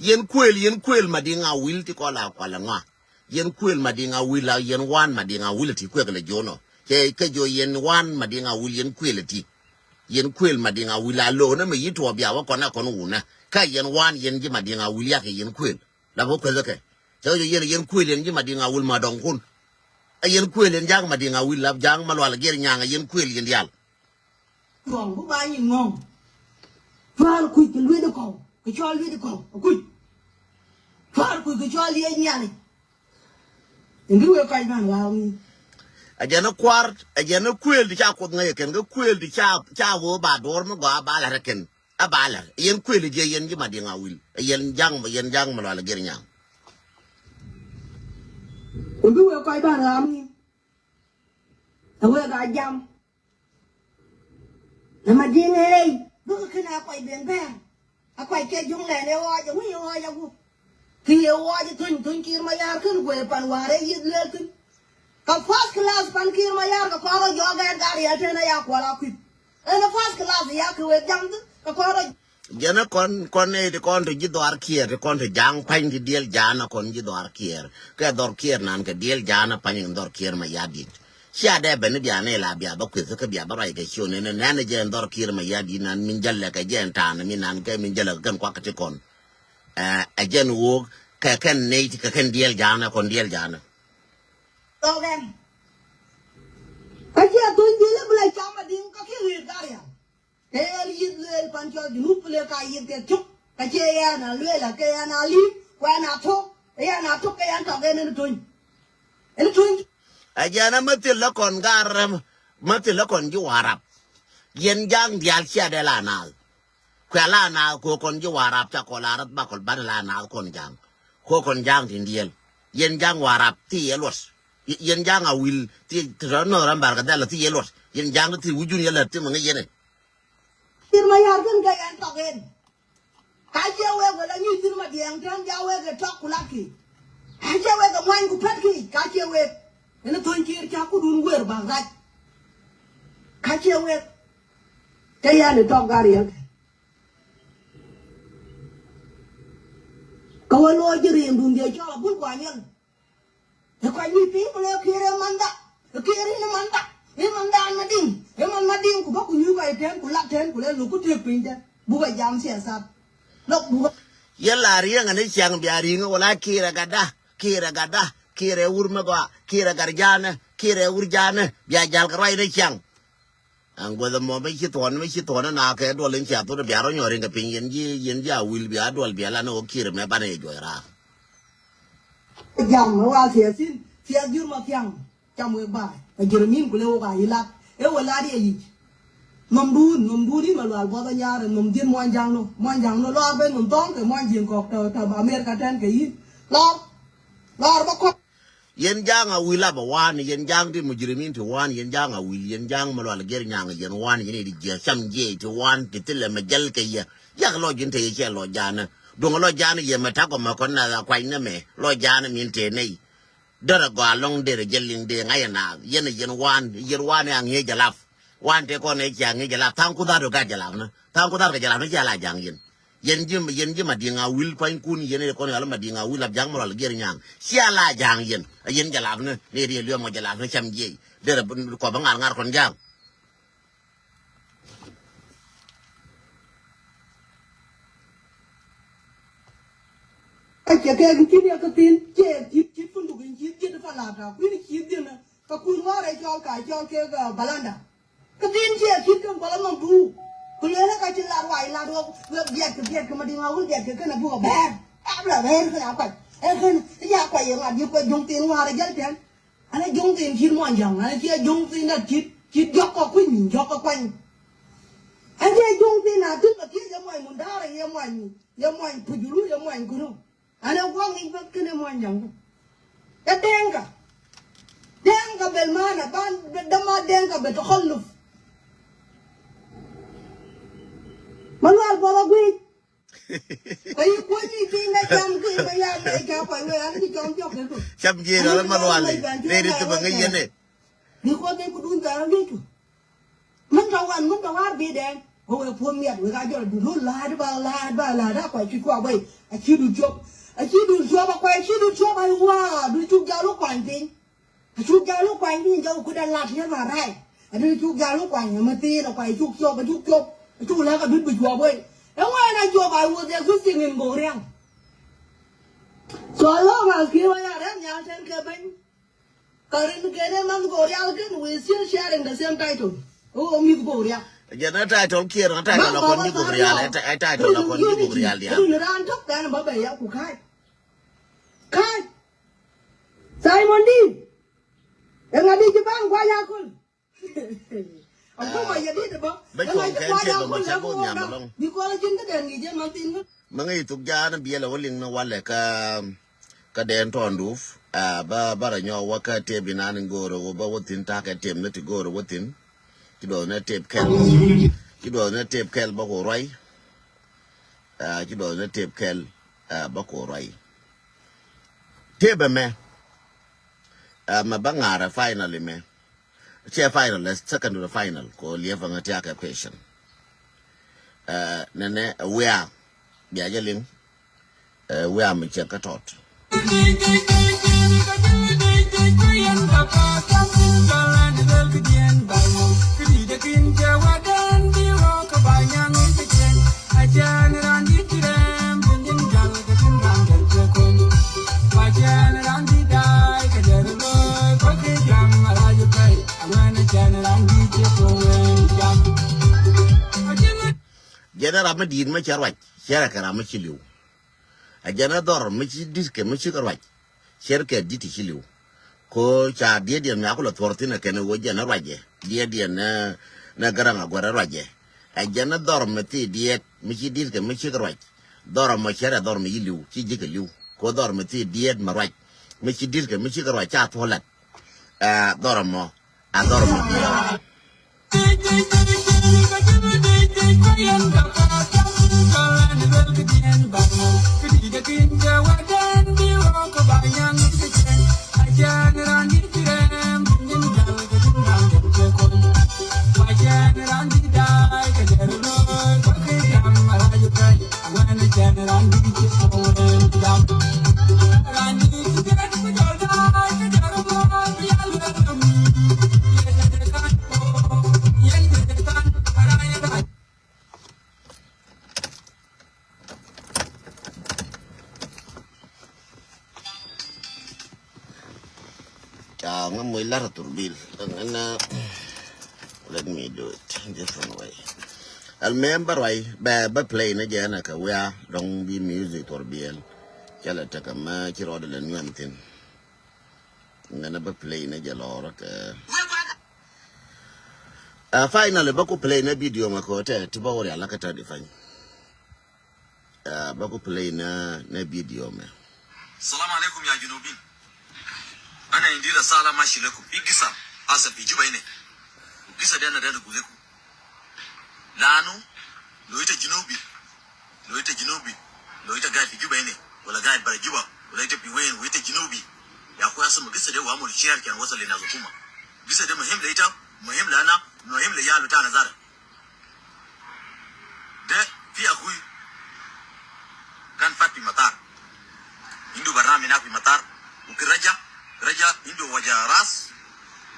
Yɛn kuël yɛn kuël Madiŋ a wil ti kɔn la kual i̱ ŋɔa. Yɛn kuël Madiŋ a wil a yɛn wan Madiŋ a wil ti kuëk lɛ jo̱o̱nɔ. Cɛ kä jo̱o̱ yɛn wan Madiŋ a wil yɛn kuël ti. Yɛn kuël Madiŋ a wil a lo̱o̱nä mɛ yi tuɔɔk bia wä kɔn a kɔn wunä kä yɛn wan yɛn ji̱ Madiŋ a wil yakɛ yɛn kuël. La bä kueth kɛ cɛ wä jɛ yɛn yɛn kuël yɛn ji̱ Madiŋ a wil ma dɔŋ kun. A yɛn kuël yɛn ja̱a̱ŋ Madiŋ a wil la ja̱a̱ŋ ma lual giɛr nyaŋ a yɛn kuël yɛn diaal. Cuɔ̱ŋ bi ba nyin ŋɔ̱ŋ. Cua̱r kuc kɛ luet kɔw kɛ cɔl luet kɔw kuc. Cua̱r kuc kɛ cɔl yɛ nyialic. Ɛn bi wee kɔc ban wa̱a̱ wi̱i̱. A jɛn a kua̱r a jɛn a kuël ti ca kuoth ŋäc kɛn kä kuël ti ca ca wee ba duɔ̱ɔ̱r mi gɔaa ba la̱t kɛn. A ba la̱t yɛn kuël jɛ yɛn ji̱ Madiŋ a wil yɛn ja̱ŋ yɛn ja̱ŋ mi lual giɛr nyaŋ. Ɛn bi wee kɔc ban wa̱a̱ wi̱i̱. A wee ka jam. Nɛ Madiŋ ëëy bikɛ kɛn a kɔc ben bɛ̈ɛ̈r. A kɔc kɛ juŋ lɛl ëë ɣɔɔc a wi̱c ɣɔɔc a gup. Ki yee ɣɔɔc a thuny thuny Kiir Mayar kän guëë pan wäär ëë yieth lueel thi̱n. Kɛ first class pan Kiir Mayar kɛ kɔn rɔ jɔɔk ɛn gat riɛl tën a ya kuɔl a kui̱p. Ɛn a first class ya kɛ wek jam thi̱n kɛ kɔn rɔ. Jɛn a kɔn kɔn nɛy ti kɔn ti ji̱ dhɔaar kiɛɛr ti kɔn ti ja̱a̱ŋ pa̱ny ti diɛl ja̱a̱n a kɔn ji̱ dhɔaar kiɛɛr kɛ dhɔr kiɛɛr nan kɛ diɛl ja̱a̱n a pa̱ny in dhɔr kiɛɛr ma ya̱di̱t. Cia dee ben i̱ bia nɛy la bia bä kueth kä bia bä ruac kɛ ciö nɛn nɛn jɛ in dhɔr kiɛɛr ma ya̱di̱t nan min jälɛ kɛ jɛ in ta̱a̱n min nan kɛ min jälɛ kɛ kɛn kuak kɛ ti kɔn. Ɛ jɛn wok kɛ kɛn nɛy ti kɛ kɛn diɛl ja̱a̱n a kɔn diɛl ja̱a̱n a. Thok ɛn. Kä ciɛ thuny dhil i̱ bi la cam adi̱ŋ kä kiɛ ɣi̱i̱r garial. Kɛ yɛl yieth lueel pan cɔl Junub lëë ka yieth kɛ cuk. Kä ciɛ yɛn a lueel a kɛ yɛn a li̱i̱m kuɛ yɛn a tok. Kɛ yɛn a tok kɛ yɛn tɔk ɛn ɛn tuny. Ɛn tuny. A jɛn a mä thil lä kɔn gar rɛm mä thil lä kɔn ji̱ warap. Yɛn ja̱a̱ŋ diaal cia dee la naath. Kuɛ la naath kɛ kɔn ji̱ warap ca kɔn la rat bakɔl banɛ la naath kɔn ja̱a̱ŋ. Kɛ kɔn ja̱a̱ŋ tin diɛl. Yɛn ja̱a̱ŋ warap thi yɛ luɔt. Yɛn ja̱a̱ŋ a wil thi tɔ̱ nɔth ram bar kɛ dhɛl thi yɛ luɔt. Yɛn ja̱a̱ŋ thi wi̱cun yɛ lät thi mɛ ŋäc yɛn ɛ. Kiir Mayar kän kɛ yɛn tɔk ɛn. Ka ciɛ wek wala nyuc thi̱n ma diɛɛŋ tän ca wek kɛ tɔk ku lat ki. Ka ciɛ wek kɛ muany ku pät ki ka ciɛ wek. Ɛn thuny Kiir ca kudun wer bak rac. Ka ciɛ wek. Cä yɛn i̱ tɔk gar yɛn kɛ. Kä wä lo̱o̱ ji̱ riɛm duun diɛ cɔl a bul kua nyɛl. Ɛ kɔc wi̱i̱ piny ku lɛ kiɛɛr ɛ mantha. Ɛ kiɛɛr in mantha. In mantha an Madiŋ. In man Madiŋ ku bä ku nyuuth kɔc tɛn ku lat tɛn ku lɛ lo̱k ku tëëk piny tɛn. Buk ɛ jam siasa. Lɔk buk ɛ. Yɛ la riɛŋ ɛn ɛ ciaŋ bia riŋ ɛ wala kiɛɛr ɛ gatda. Kiɛɛr ɛ gatda. Kiɛɛr ɛ wur mɛ gɔaa. Kiɛɛr ɛ gat jaanɛ. Kiɛɛr ɛ wur jaanɛ. Bia jal kɛ ruac ɛn ɛ ciaŋ. Ɛn guäth ɛmɔ mi ci thuɔ̱n mi ci thuɔ̱n ɛn a kɛ duɔl in cia thot bia rɔ nyɔr in kɛ piny yɛn ji̱ yɛn ji̱ a wil bia duɔl bia lan ɛ wä kiɛɛr mɛ banɛ yɛ juɔc raar. Jam wa siasin, sias jur ma thiaŋ. Cam wek ba̱a̱. Ɛ jur min ku le wok a yi lat. Ɛ wä lat yɛ yic. Nom duun, nom duun in ma lual buɔth a nyaar, nom diet muɔny jaŋ no. Muɔny jaŋ no lɔar ben nom thɔŋ kɛ muɔny jiŋ kɔk tɔ tɔ America tɛn kɛ yin. Lɔr. Lɔr bä kɔk. Yɛn jaŋ a wil a bɛ wan, yɛn jaŋ ti mujrimin ti wan, yɛn jaŋ a wil, yɛn jaŋ ma lual gɛr nyaŋ, yɛn wan, yɛn di jiɛ cam jiɛ ti wan, ti thilɛ mɛ jɛl kɛ yɛ. Yak lɔ jin te yɛ cɛ lɔ jaanɛ. Duŋ lɔ jaanɛ yɛ mɛ takɔ mɛ kɔn na kuany nɛ mɛ, lɔ jaanɛ min te nɛy. Derɛ gɔaa lɔŋ derɛ jɛ liŋ dee ŋa̱c ɛnaath. Yɛn ɛ yɛn waan, yɛn waan ɛ aŋi̱eec jɛ lap. Waan tëë kɔn ɛ cia ŋi̱eec jɛ lap. Tha̱a̱ŋ ku dha̱r dɔ gat jɛ lap ni. Tha̱a̱ŋ ku dha̱r kɛ jɛ lap ni cia la ja̱ŋ yɛn. Yɛn ji̱, yɛn ji̱ Madiŋ a wil pua̱nykun, yɛn ɛ kɔn yɔl Madiŋ a wil lap ja̱ŋ mi rɔl giɛr nyaŋ. Cia la ja̱ŋ yɛn. Ɛ yɛn jɛ lap ni, ni riɛ liɔmɔ jɛ lap ni cam jiɛc. Derɛ kɔp ŋa̱r ŋa̱r kɔn ja̱ŋ. Kä cɛ kɛ kin yɛ kä thin cɛ cit cit funduk in cit ji̱t fa la ta kui̱n cit ji̱n kä kui̱n ŋɔr ɛ cɔl ka cɔl kɛ kä balanda. Kä thin cɛ cit kä bala man du. Ku lele ka ci lat wa ilat wä wä biɛt kɛ biɛt kɛ ma di ŋa wul biɛt kɛ kɛn a buk a bɛɛr. Ab la bɛɛr kɛn a kuac ɛ kɛn ya kuac yɛ ŋa di kuac juŋ thin ŋɔr ɛ jɛl tɛn. Anɛ juŋ thin cit muɔnyjaŋ, anɛ ciɛ juŋ thin dat cit, cit jɔk kɔ kui̱ny, jɔk kɔ kuany. Anɛ ciɛ juŋ thin a thin bä kiɛ jɛ muɔny Mundara, yɛ muɔny, yɛ muɔny Pujulu, yɛ muɔny Kunu. Anɛ guɔŋ i̱ bä kɛnɛ muɔnyjaŋ. Ɛ Denka. Denka bel mana, ban, dama Denka bel takhalluf. Ma lual bɔlɔ guic. Kɛ yi kuɔ̱c yi piny na jam kɛ yi ma ya mɛ ja kɔc wee an ki jɔm jɔk kɛ kɛ. Cam jiɛ rɔ ma lual ni. Rɛ ri ti bä ŋäc yɛn ɛ. Bi kuɔth ni kudun thaar ŋäc ku. Min tɔ wan min tɔ war bi dɛn. Wee wee puɔn miat wee ka jɔl du lo laat ba laat ba laat a kɔc ci kua wee. A ci du cop. A ci du cop a kɔc a ci du cop a yi waa du cuk jal wä kuany piny. A cuk jal wä kuany ni jɔk kut a lat yɛ ba rai. A dee cuk jal wä kuany a ma thiin a kuany cuk cop a cuk cop a cuk lɛk a dut bi cuɔp wei. Ɛ ŋuan a cop a wuɔth yɛ ku thiŋ in gok riaŋ. So long as kiɛ wä ya rɛn nyal tɛn kɛ beny. Ka rin kɛn ɛ man gok riaŋ kɛn we still sharing the same title. Ɛ wä mith gok riaŋ. Jɛn ɛ title kiɛ rɛn title la kɔn ni gok riaŋ ɛ title la kɔn ni gok riaŋ diaŋ. Rin ran tɔk kɛn bä bɛ ya ku ka̱c. Ka̱c. Simon di. Eŋa di ci baŋ guac akol. Akuma yɛ di de bä. Bä cuɔŋ kɛn ciɛ dɔmɔ cɛ goth nyam ɛlɔŋ. Bi kɔn cin kä dɛn ŋi̱i̱c jɛ man thin kä. Mä ŋäc thuk jaan biɛl ɛ wä liŋ ni walɛ kä kä dɛn tɔn duuf. Bä bä rɔ nyɔk wä kä tep inan in go̱o̱r ɛ wä bä wä thin ta̱kɛ tep ni ti go̱o̱r ɛ wä thin. Ci duɔth ni tep kɛl. Ci duɔth ni tep kɛl bä ku ruac. Ci duɔth ni tep kɛl bä ku ruac. Tep ɛmɛ mɛ bä ŋa̱rɛ final ɛmɛ. Ciɛ final ɛ secondary final ko liɛpɛ ŋä tiakɛ question. Nɛnɛ ɛ wiaa bia jɛ liŋ. Ɛ wiaa mi cɛ kä tɔt. Jɛn ram mi di̱i̱t mi cɛ ruac, cɛ rɛ kɛ ram mi ci li̱w. A jɛn ɛ dhɔr mi ci di̱t kɛ mi ci kɛ ruac, cɛ rɛ kɛ di̱t ci li̱w. Ko ca diet diɛn mi a kulɛ thuɔr thin ɛ kɛn ɛ wä jɛn ɛ ruacɛ. Diet diɛn nɛ gɛrɛŋ a guɛr ɛ ruacɛ. A jɛn ɛ dhɔr mi thi diet mi ci di̱t kɛ mi ci kɛ ruac. Dhɔr ɛmɔ cɛ rɛ dhɔr mi ci li̱w, ci ji̱ kɛ li̱w. Ko dhɔr mi thi diet mi ruac mi ci di̱t kɛ mi ci kɛ ruac ca thuɔ̱ lat. Ɛ dhɔr ɛmɔ. A dhɔr mi diɛɛr. Ca ŋa moc lar a thurbil. Dɔŋ ɛn, uh, let me do it different way. Al mem bä ruac bɛ bä play ni jɛ na kɛ wia dɔŋ bi music thurbil. Ca lɛ tekɛ mɛ ci rɔɔdɛ lɛ nuɛn thin. Ŋa na bä play ni jɛ lɔrä kɛ. Uh, finally bä ku play ni video mɛ kɛ tɛ ti bä wä rial la kɛ tɛ di fany. Ah, bä ku play na, na video mɛ. Salam alaikum ya junubin. Ana indi rasala mashi lekum. Fi gisa asal fi Juba ine. Gisa de ana de gule kum. Lanu lo ita junubi. Lo ita junubi. Lo ita gaid fi Juba ine. Wala gaid bara Juba. Wala ita fi wen, wala ita junubi. Ya akhuya asma gisa de wa amul share kan wasal lina hukuma. Gisa de muhim le ita, muhim le ana, muhim le yalu tana zara. De fi akui kan fat fi matar. Indu barnami nak fi matar. Uki raja, raja indu waja ras.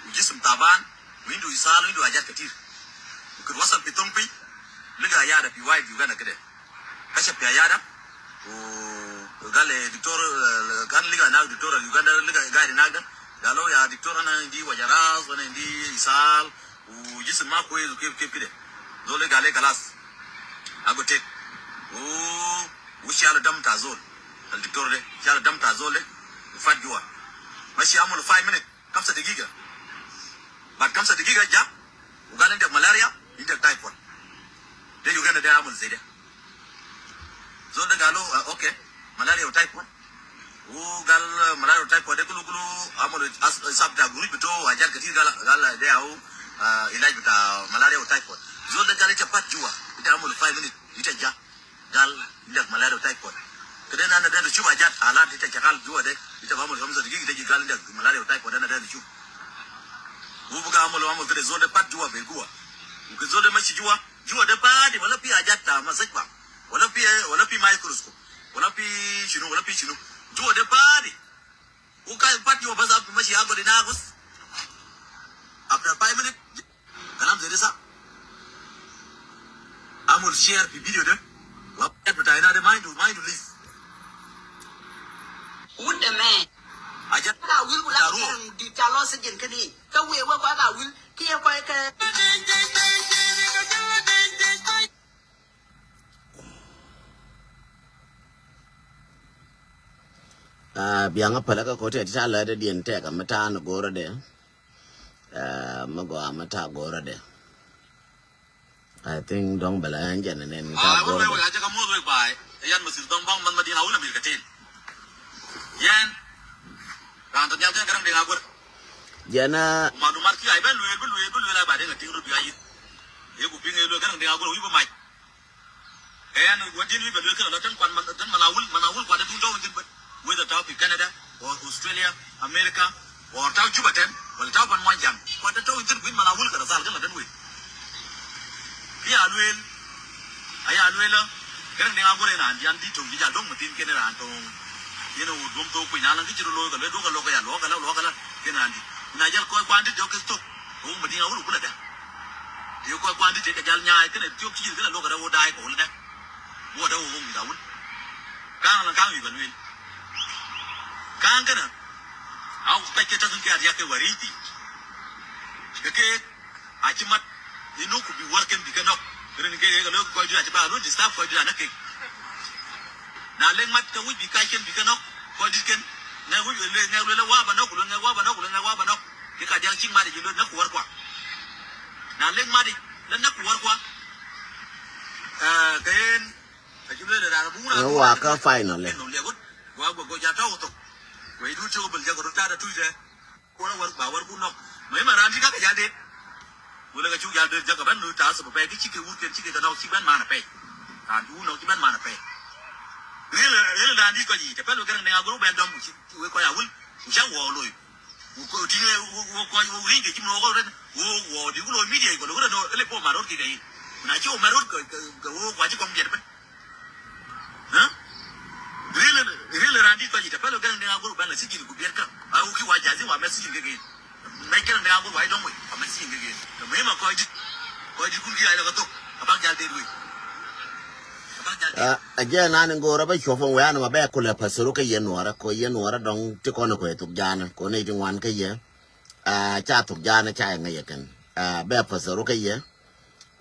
U jism taban. U indu isal, u indu hajat katir. Uki wasal fi Tongpi. Liga yada fi wide Uganda kede. Kashaf fi yada. U gal diktor, eh, kan liga nak diktor Uganda liga gaid nak da. Galo ya diktor ana indi waja ras, ana indi isal. U jisim ma kwes u kif, kif kide. Zol de gal le kalas. Ago tek. U, u shal dam ta zol. Al diktor de. Shal dam ta zol de. U fat jua. Mashi amul five minute. Kamsa dagiga. Baad kamsa dagiga ja. U gal indak malaria, indak typhoid. De Uganda de amul zede. Zol de galo, ah, okay. Malaria u typhoid. U gal, ah, malaria u typhoid de kulu kulu amul as-, isab ta guruj bito hajat katir gal, gal de au, ah, ilaj bita malaria u typhoid. Zol de gal ita fat jua, ita amul five minute, ita ja. Gal indak malaria u typhoid. Kede na na de shuf hajat alat ita shakal jua de, ita ba amul kamsa dagiga ita ji gal indak malaria u typhoid na de shuf. U buga amul, amul kede zol de fat jua be gua. U ke zol de mashi jua, Jua de fadi, wala fi hajat ta mustashfa, wala fi, wala fi microscope, wala fi shinu, wala fi shinu. Jua de fadi. U kan fat jua bas ab mashi agod inaq bas. After five minutes, kalam zede sa. Amul share fi video de. Wa bita ina de mind to, mind to leave. Wut de man. Hajat. Ka wil kula ta ruh. Di ta lo sijin kani. Ka we we kwa ka wil. Kiɛ kɔc kɛ. Ah, biaŋä pälä kä ko̱t tɛt ti ta̱a̱ lätdä diɛn tɛk amä ta̱a̱ ni go̱rä dɛ. Ah, mä gɔaa amä ta̱a̱ go̱rä dɛ. I think dɔ̱ŋ bɛ la ɛn jɛn nɛn ta̱a̱ go̱rä dɛ. Wek, wek, a cä kä muɔth wek ba̱a̱. Yan Masir Dɔŋ Baŋ man Madina Wul Amerika tin. Yɛn. Raan tɔ nhial kɛn Garaŋ Deŋ Aguer. Jɛn a. Malumat ki ay ben lueel, bi lueel, bi lueel ay ba Deŋ a tiŋ rut bi a yith. Ye ku piŋ ye lueel Garaŋ Deŋ Aguer wi̱i̱ bi mac. Kɛ yɛn wä di̱n wi̱i̱ bɛ lueel kɛn a la tɛn kuan man, tɛn man a wul, man a wul kuan a duun tɔw in thi̱n bä. Whether tɔw pi Canada, or Australia, America, or tɔw Juba tɛn, wala tɔw pan muɔny jaŋ. Kuan a tɔw in thi̱n kui̱n man a wul kɛ rɛ thal kɛn la tɛn wec. Ki a lueel, a ya lueel a, Garaŋ Deŋ Aguer in raan dian di toŋ ji̱ jal do̱ŋ ma thi̱n kɛn in raan toŋ. Yɛn a wut duɔ̱m thok kui̱n a laŋ ki ci rɔ lo̱o̱k a lueel duɔ̱k a lo̱k a ya luɔ̱k a la luɔ̱k a la kɛn raan di. Na jal kɔc kuan di tɔk kɛ thok. Wä ma diŋ a wul wä kulɛ dɛ. Ti kɔc kuan ti ti kɛ jal nyaay kɛnɛ tiok ti ji̱ kɛnɛ lo̱k kɛ rɛ wä da̱a̱y kɛ wä lɛ dɛ. Wä dɛ wä wä wi̱i̱ da wul. Ka̱a̱ŋ la ka̱a̱ŋ wi̱i̱ bɛ lueel. Ka̱a̱ŋ kɛnɛ. A wä pɛc kɛ ta̱thin kɛ a riak kɛ wä ri̱i̱c ti. Kɛ kɛ a ci mat. Inɔ ku bi wär kɛn bi kɛ nɔk. Rin kɛ kɛ lo̱k kɔc di a ci ba lo̱k disturb kɔc di a näk kɛ. Na lek mat kä wi̱c bi kac kɛn bi kɛ nɔk. Kɔc dit kɛn. Ŋɛk wi̱c, ŋɛk lueel wa ba nɔk, lueel ŋɛk wa ba nɔk, lueel ŋɛk wa ba nɔk. Ki ka diaŋ cik mat i̱ lueel näk ku wär kua. Na lek mat i̱ lɛ näk ku wär kua. Ɛ, kɛ yen. Ɛ ci lueel raan buk raan. Ɛ wa kä final. Ɛn nɔ lɛ gut. Gua gua gua ja tɔw thok. Wei du cok bel ja gua rut ta̱a̱ da tuc dɛ. Kuɔn a wär ba wär kun nɔk. Mɛ ima raan ti kakɛ jal det. Wulɛ kɛ cuk jal det jakɛ ben lu ta̱a̱ sop pɛy ki cikɛ wut kɛn cikɛ kɛ nɔk cik ben man a pɛy. Raan ti wut nɔk ci ben man a pɛy. Riel, riel raan ti kɔc yic tɛ pɛl wek kɛn ŋɛŋ a gör wek ben dɔm ku ci wek kɔc a wul. Ku ca wɔ loc. Ku kɔc ti wek kɔc wek rieny kɛ ci mi wä kɔc ren. Wä wɔ di ku loc media kɔc wek ren nɔ ele po marot kɛ kɛ yin. Na ci wä marot kɛ wä kua ci kɔŋ biɛt ben. Mɛ si ji̱n ku biɛt kä a wä ki wa ja̱ si wa mɛ si ji̱n kɛ kɛ. Mɛ kɛn mɛ a ŋut wa idɔŋ wei wa mɛ si ji̱n kɛ kɛ. Mɛ ma kɔc dit kɔc dit kun ki a lɛ kɛ thok a bak jal det wei. A bak jal det. A jɛ nan in go̱o̱rä bä cuɔp in wɛ̈ɛ̈n ma bɛ kulɛ pa̱th through kä yɛ nuɔrä kɔ yɛ nuɔrä dɔŋ ti kɔn kɔ yɛ thuk ja̱a̱nä kɔ ni ti ŋuan kä yɛ. A ca thuk ja̱a̱nä ca yɛ ŋäc yɛ kɛn. A bɛ pa̱th through kä yɛ.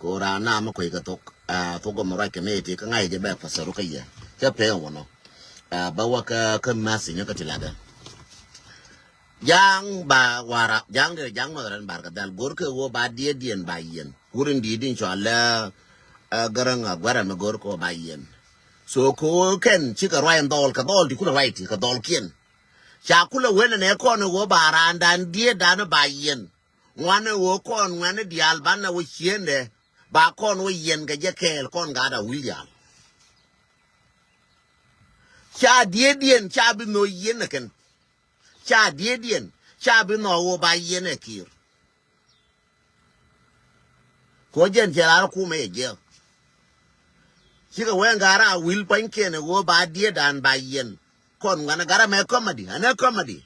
Kɔ raan na mi kuec kɛ thok a thok gɔmɛ ruac kɛ ni ti kä ŋa̱c jɛ bɛ pa̱th through kä yɛ. Cä pee in wä nɔ. A bä wä kä kä message ni kä ti latdä. Ja̱a̱ŋ ba wara ja̱a̱ŋ de ja̱a̱ŋ mɔth rɛn bar kɛ dhal go̱r kɛ ɣöö ba diet diɛn ba yiɛn wur in di̱i̱t in cɔal lɛ. Ɛ gäräŋ a guɛrɛ mi go̱r kɛ ɣöö ba yiɛn. So kɛ ɣöö kɛn cikɛ ruac in dhɔl kɛ dhɔl ti kulɛ ruac ti kɛ dhɔlkiɛn. Ca kulɛ wen ɛn ɛ kɔn ɛ ɣöö ba raandan dietdan ba yiɛn. Ŋuan ɛ ɣöö kɔn ŋuɛ̈ni diaal banɛ wä ciëndɛ ba kɔn wä yiɛn kɛ jɛ kɛɛl kɔn gaat a wi̱i̱ diaal. Ca diet diɛn ca bi nhök yiɛn ɛ kɛn. Ca diet diɛn ca bi nhɔk ɣöö ba yiɛn ɛ kiir. Kɔ jɛn cɛ lar kumɛ yɛ jiɛk. Cikɛ wee ŋa̱r a wi̱l pua̱nykiɛn ɛ ɣöö ba dietdan ba yiɛn. Kɔn ŋuan ɛ gat amɛ comedy ɛn ɛ comedy.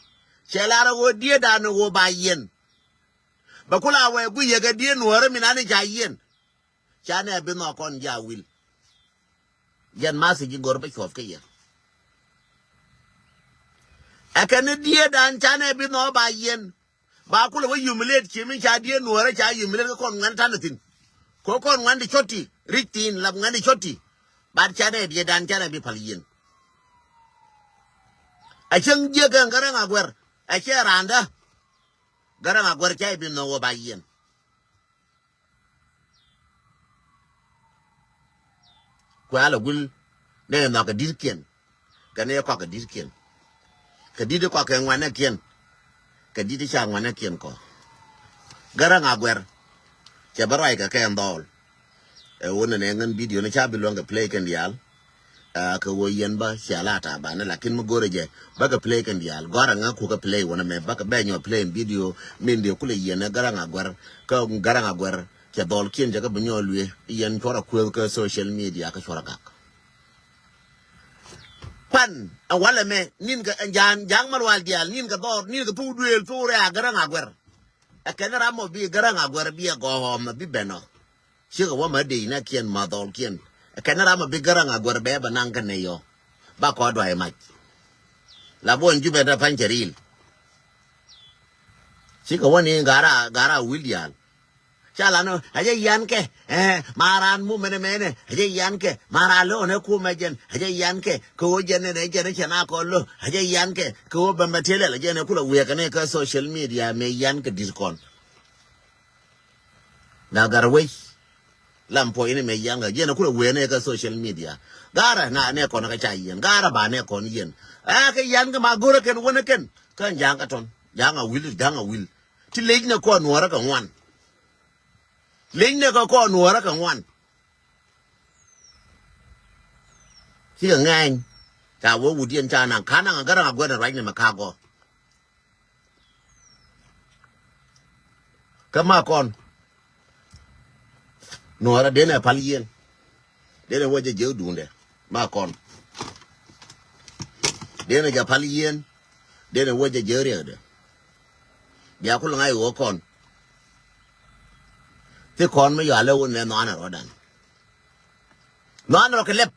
Cɛ lar ɛ ɣöö dietdan ɛ ɣöö ba yiɛn. Bɛ kula wee guic yɛ kɛ diet nuɔ̱ɔ̱rä min ani ca yiɛn. Ca nɛ bi nhɔk kɔn ja wi̱l. Yɛn message ji̱ go̱r bä cuɔp kä yɛ. Ɛ kɛn ni dietdan ca nɛ bi nhɔk ba yiɛn. Ba kulɛ wä humiliate ci min ca diet nuɔ̱ɔ̱rä ca humiliate kä kɔn ŋuɛ̈n ta̱n thi̱n. Kɛ kɔn ŋuɛ̈n di cɔt ti ric thi̱n lap ŋuɛ̈n di cɔt ti. Bat ca nɛ dietdan ca nɛ bi pal yiɛn. A cäŋ jiäk kɛ Gäräŋ Aguɛr a cɛ raandä. Gäräŋ Aguɛr ca i̱ bi nhɔk wä ba yiɛn. Kuɛ alɛ guil nɛ nhɔk kɛ di̱tkiɛn. Kɛ nɛ kɔk kɛ di̱tkiɛn. Kɛ di̱t kɔk kɛ ŋuanɛkiɛn. Kɛ di̱t ca ŋuanɛkiɛn kɔ. Gäräŋ Aguɛr cɛ bä ruac kɛ kɛ ɛn dhɔl. Ɛ wun nɛ nɛ ŋän video ni ca bi luɔ̱ŋ kɛ play kɛn diaal. Aa kɛ ɣöö yɛn bä cia la ta̱a̱ banɛ lakin mi go̱rɛ jɛ bä kɛ play kɛn diaal gɔ̱a̱r aŋa kukɛ play wänɛ mɛ bä kɛ bɛ nyɔ play in video. Min diɛ kulɛ yɛn ɛ Gäräŋ Aguɛr kä Gäräŋ Aguɛr cɛ dhɔlkiɛn cɛ kɛ bi nyɔ luee yɛn cuɔrɛ kueth kä social media kä cuɔrɛ gak. Pan ɛ walɛ mɛ nin kɛ ja̱a̱n ja̱a̱ŋ ma lual diaal nin kɛ dhɔr nin kɛ thuk duëël thuk rɛɛ a Gäräŋ Aguɛr. Ɛ kɛn ram mɔ bi Gäräŋ Aguɛr bi ɛ gɔɔm ɛ bi bɛn ɔ. Cikɛ wä ma dec nɛ kiɛn ma dhɔl kiɛn. Ɛ kɛn ram mɔ bi Gäräŋ Aguɛr bɛ bɛ naŋ kɛ nɛy ɔ. Ba kɔ duay mac. La buɔn Jubɛ dɛ pa̱ny cɛ ril. Cikɛ wä ni gara gara wil diaal. Ca lan ɛ jɛ yan kɛ ɛ ma ran mu mɛnɛ mɛnɛ ɛ jɛ yan kɛ ma ran lo ne ku mɛ jɛn ɛ jɛ yan kɛ kɛ wo jɛn ne jɛn cɛ na kɔ lo ɛ jɛ yan kɛ kɛ wo bɛ mɛ tele ɛ jɛ ne kula wiɛ kɛ ne kɛ social media mɛ yan kɛ dir kɔn. Na gar wec lam puɔc ni mɛ yan kɛ jɛ ne kula wiɛ ne kɛ social media. Gara na ne kɔn kɛ ca yɛn gara ba ne kɔn yɛn. Ɛ kɛ yan kɛ ma gorɛ kɛn wänɛ kɛn kɛ ja̱a̱ŋ kɛ tɔn ja̱a̱ŋ a wil ja̱a̱ŋ a wil. Ti lec nɛ kɔn nuɔrä kɛ ŋuan. Lec nɛ kɛ kɔn nuɔrä kɛ ŋuan. Cikɛ ŋɛny ca wee wut yɛn ca naŋ ka naŋ a Gäräŋ Aguɛr ni ruac ni mɛ ka gɔɔ. Kä ma kɔn nuɔrä denɛ pal yien. Denɛ wä jɛ jek duundɛ ma kɔn. Denɛ jɛ pal yien. Denɛ wä jɛ jek riɛkdɛ. Bia kul ŋa̱c wä kɔn. Thi kɔn mi yɔalɛ wun nɛ nhɔanɛ rɔdan. Nhɔanɛ rɔ kɛ lɛp.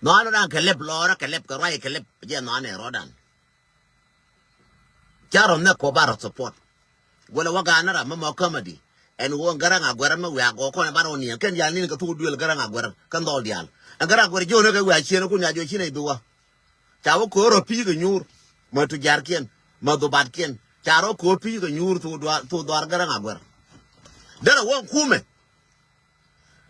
Nhɔanɛ rɔdan kɛ lɛp lɔrä kɛ lɛp kɛ ruac kɛ lɛp jɛ nhɔanɛ rɔdan. Ca rɔ nhɛk kɔ ba rɔ support. Wala wä ga̱a̱n ram mi mɔ comedy. Ɛn ɣöö Gäräŋ Aguɛr mi wiak gɔɔ kɔn ɛ ba rɔ niɛn kɛn yal nin kɛ thuk duël Gäräŋ Aguɛr kɛn dhɔl diaal. Ɛn Gäräŋ Aguɛr jiɔn ɛ kɛ wiak ciën ɛ kun ya jiɔ ci nɛy bi wä. Ca wä ko̱o̱r rɔ pi̱i̱ kɛ nyuur mɛ tujaarkiɛn mɛ dhubatkiɛn ca rɔ ko̱o̱r pi̱i̱ kɛ nyuur thuk dhuar thuk dhuar Gäräŋ Aguɛr. Derɛ wä kumɛ.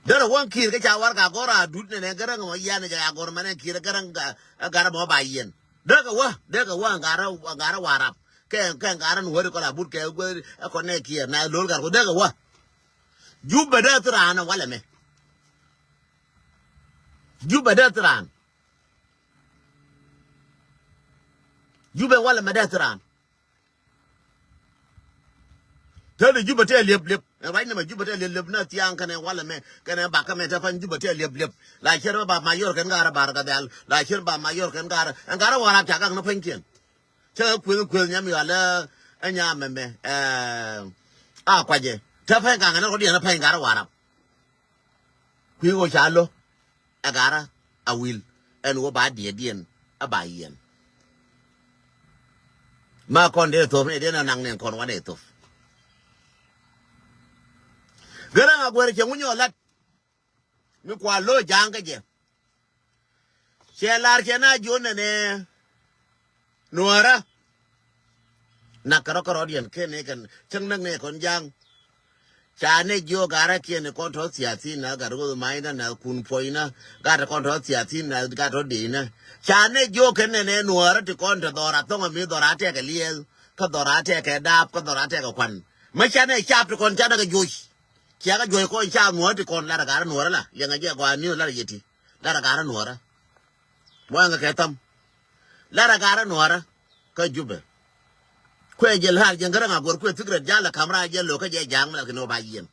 Derɛ wä kiir kä ca warɛga gɔr a dut nɛnɛ Gäräŋ mɔ yian jɛ a gɔr mɛnɛ kiir Gäräŋ ga Gäräŋ mɔ ba yiɛn. Dee kɛ wä dee kɛ wä ŋa̱rä ŋa̱rä Warap kɛ kɛ ŋa̱rä ni wä ri kɔn a but kɛ guɛ ɛ kɔn nɛ kiir na lo̱l gat kɔ dee kɛ wä. Jubɛ dee thi raan walɛ mɛ. Jubɛ dee thi raan. Jubɛ walɛ mɛ dee thi raan. Te di Jubɛ tɛ liep liep. Ɛn ruac ni mɛ Jubɛ tɛ liep liep na thiaŋ kɛnɛ walɛ mɛ kɛnɛ bakä mɛ te pan Jubɛ tɛ liep liep. La cier ba ma yor kɛn garɛ bar ka dhɛl. La cier ba ma yor kɛn garɛ. Ɛn garɛ Warap ca gak ni pɛnykiɛn. Cä kueth kueth nyam yɔalɛ ɛ nyam mɛmɛ. Ɛ a kuacɛ. Te pɛny kaŋ ɛn rɔ diɛn pɛny garɛ Warap. Kui̱ ɣöö ca lo̱ ɛ garä a wil ɛn ɣöö ba diɛɛdiɛn ɛ ba yiɛn. Ma kɔn dee thop ni dee na naŋ ni kɔn wanɛ thop. Gärä ŋa guɛr cɛ ŋunyɔ lat mi kua lo̱ ja̱a̱ŋ kä jɛ. Cɛ lar cɛ na jiön nɛnɛ Nuäärä. Nak kärɔ kärɔ diɛn ken ni kɛn cäŋ näk ni kɔn ja̱a̱ŋ. Ca ni jiök garä kiɛn ni kɔn tɔ̱ thiathin na gat roth ma̱cnä na kun puɔ̱cnä gat kɔn tɔ̱ thiathin na gat tɔ̱ di̱i̱nä. Ca ni jiök kɛn nɛnɛ Nuäärä ti kɔn te dhɔra thɔŋ ami dhɔra tɛkɛ liɛth kä dhɔra tɛkɛ dap kä dhɔra tɛkɛ kuan. Mä ca ni cap ti kɔn ca ni kɛ juɔc. Ciɛ kɛ juɔc kɔn ca Nuäärä ti kɔn lar garä Nuäärä la liɛŋɛ jɛ gɔaa ni lar yeti lar garä Nuäärä. Muaŋ kɛ thäm. Lar a garä Nuäärä kä Jubɛ. Kuɛ jɛ la̱r jɛ ŋärä ŋa guɔ̱r kuɛ thik rɛt jal a ka̱m raar jɛ lo̱k kä jɛ ja̱a̱ŋ mi la kɛ ni wä ba yiɛn.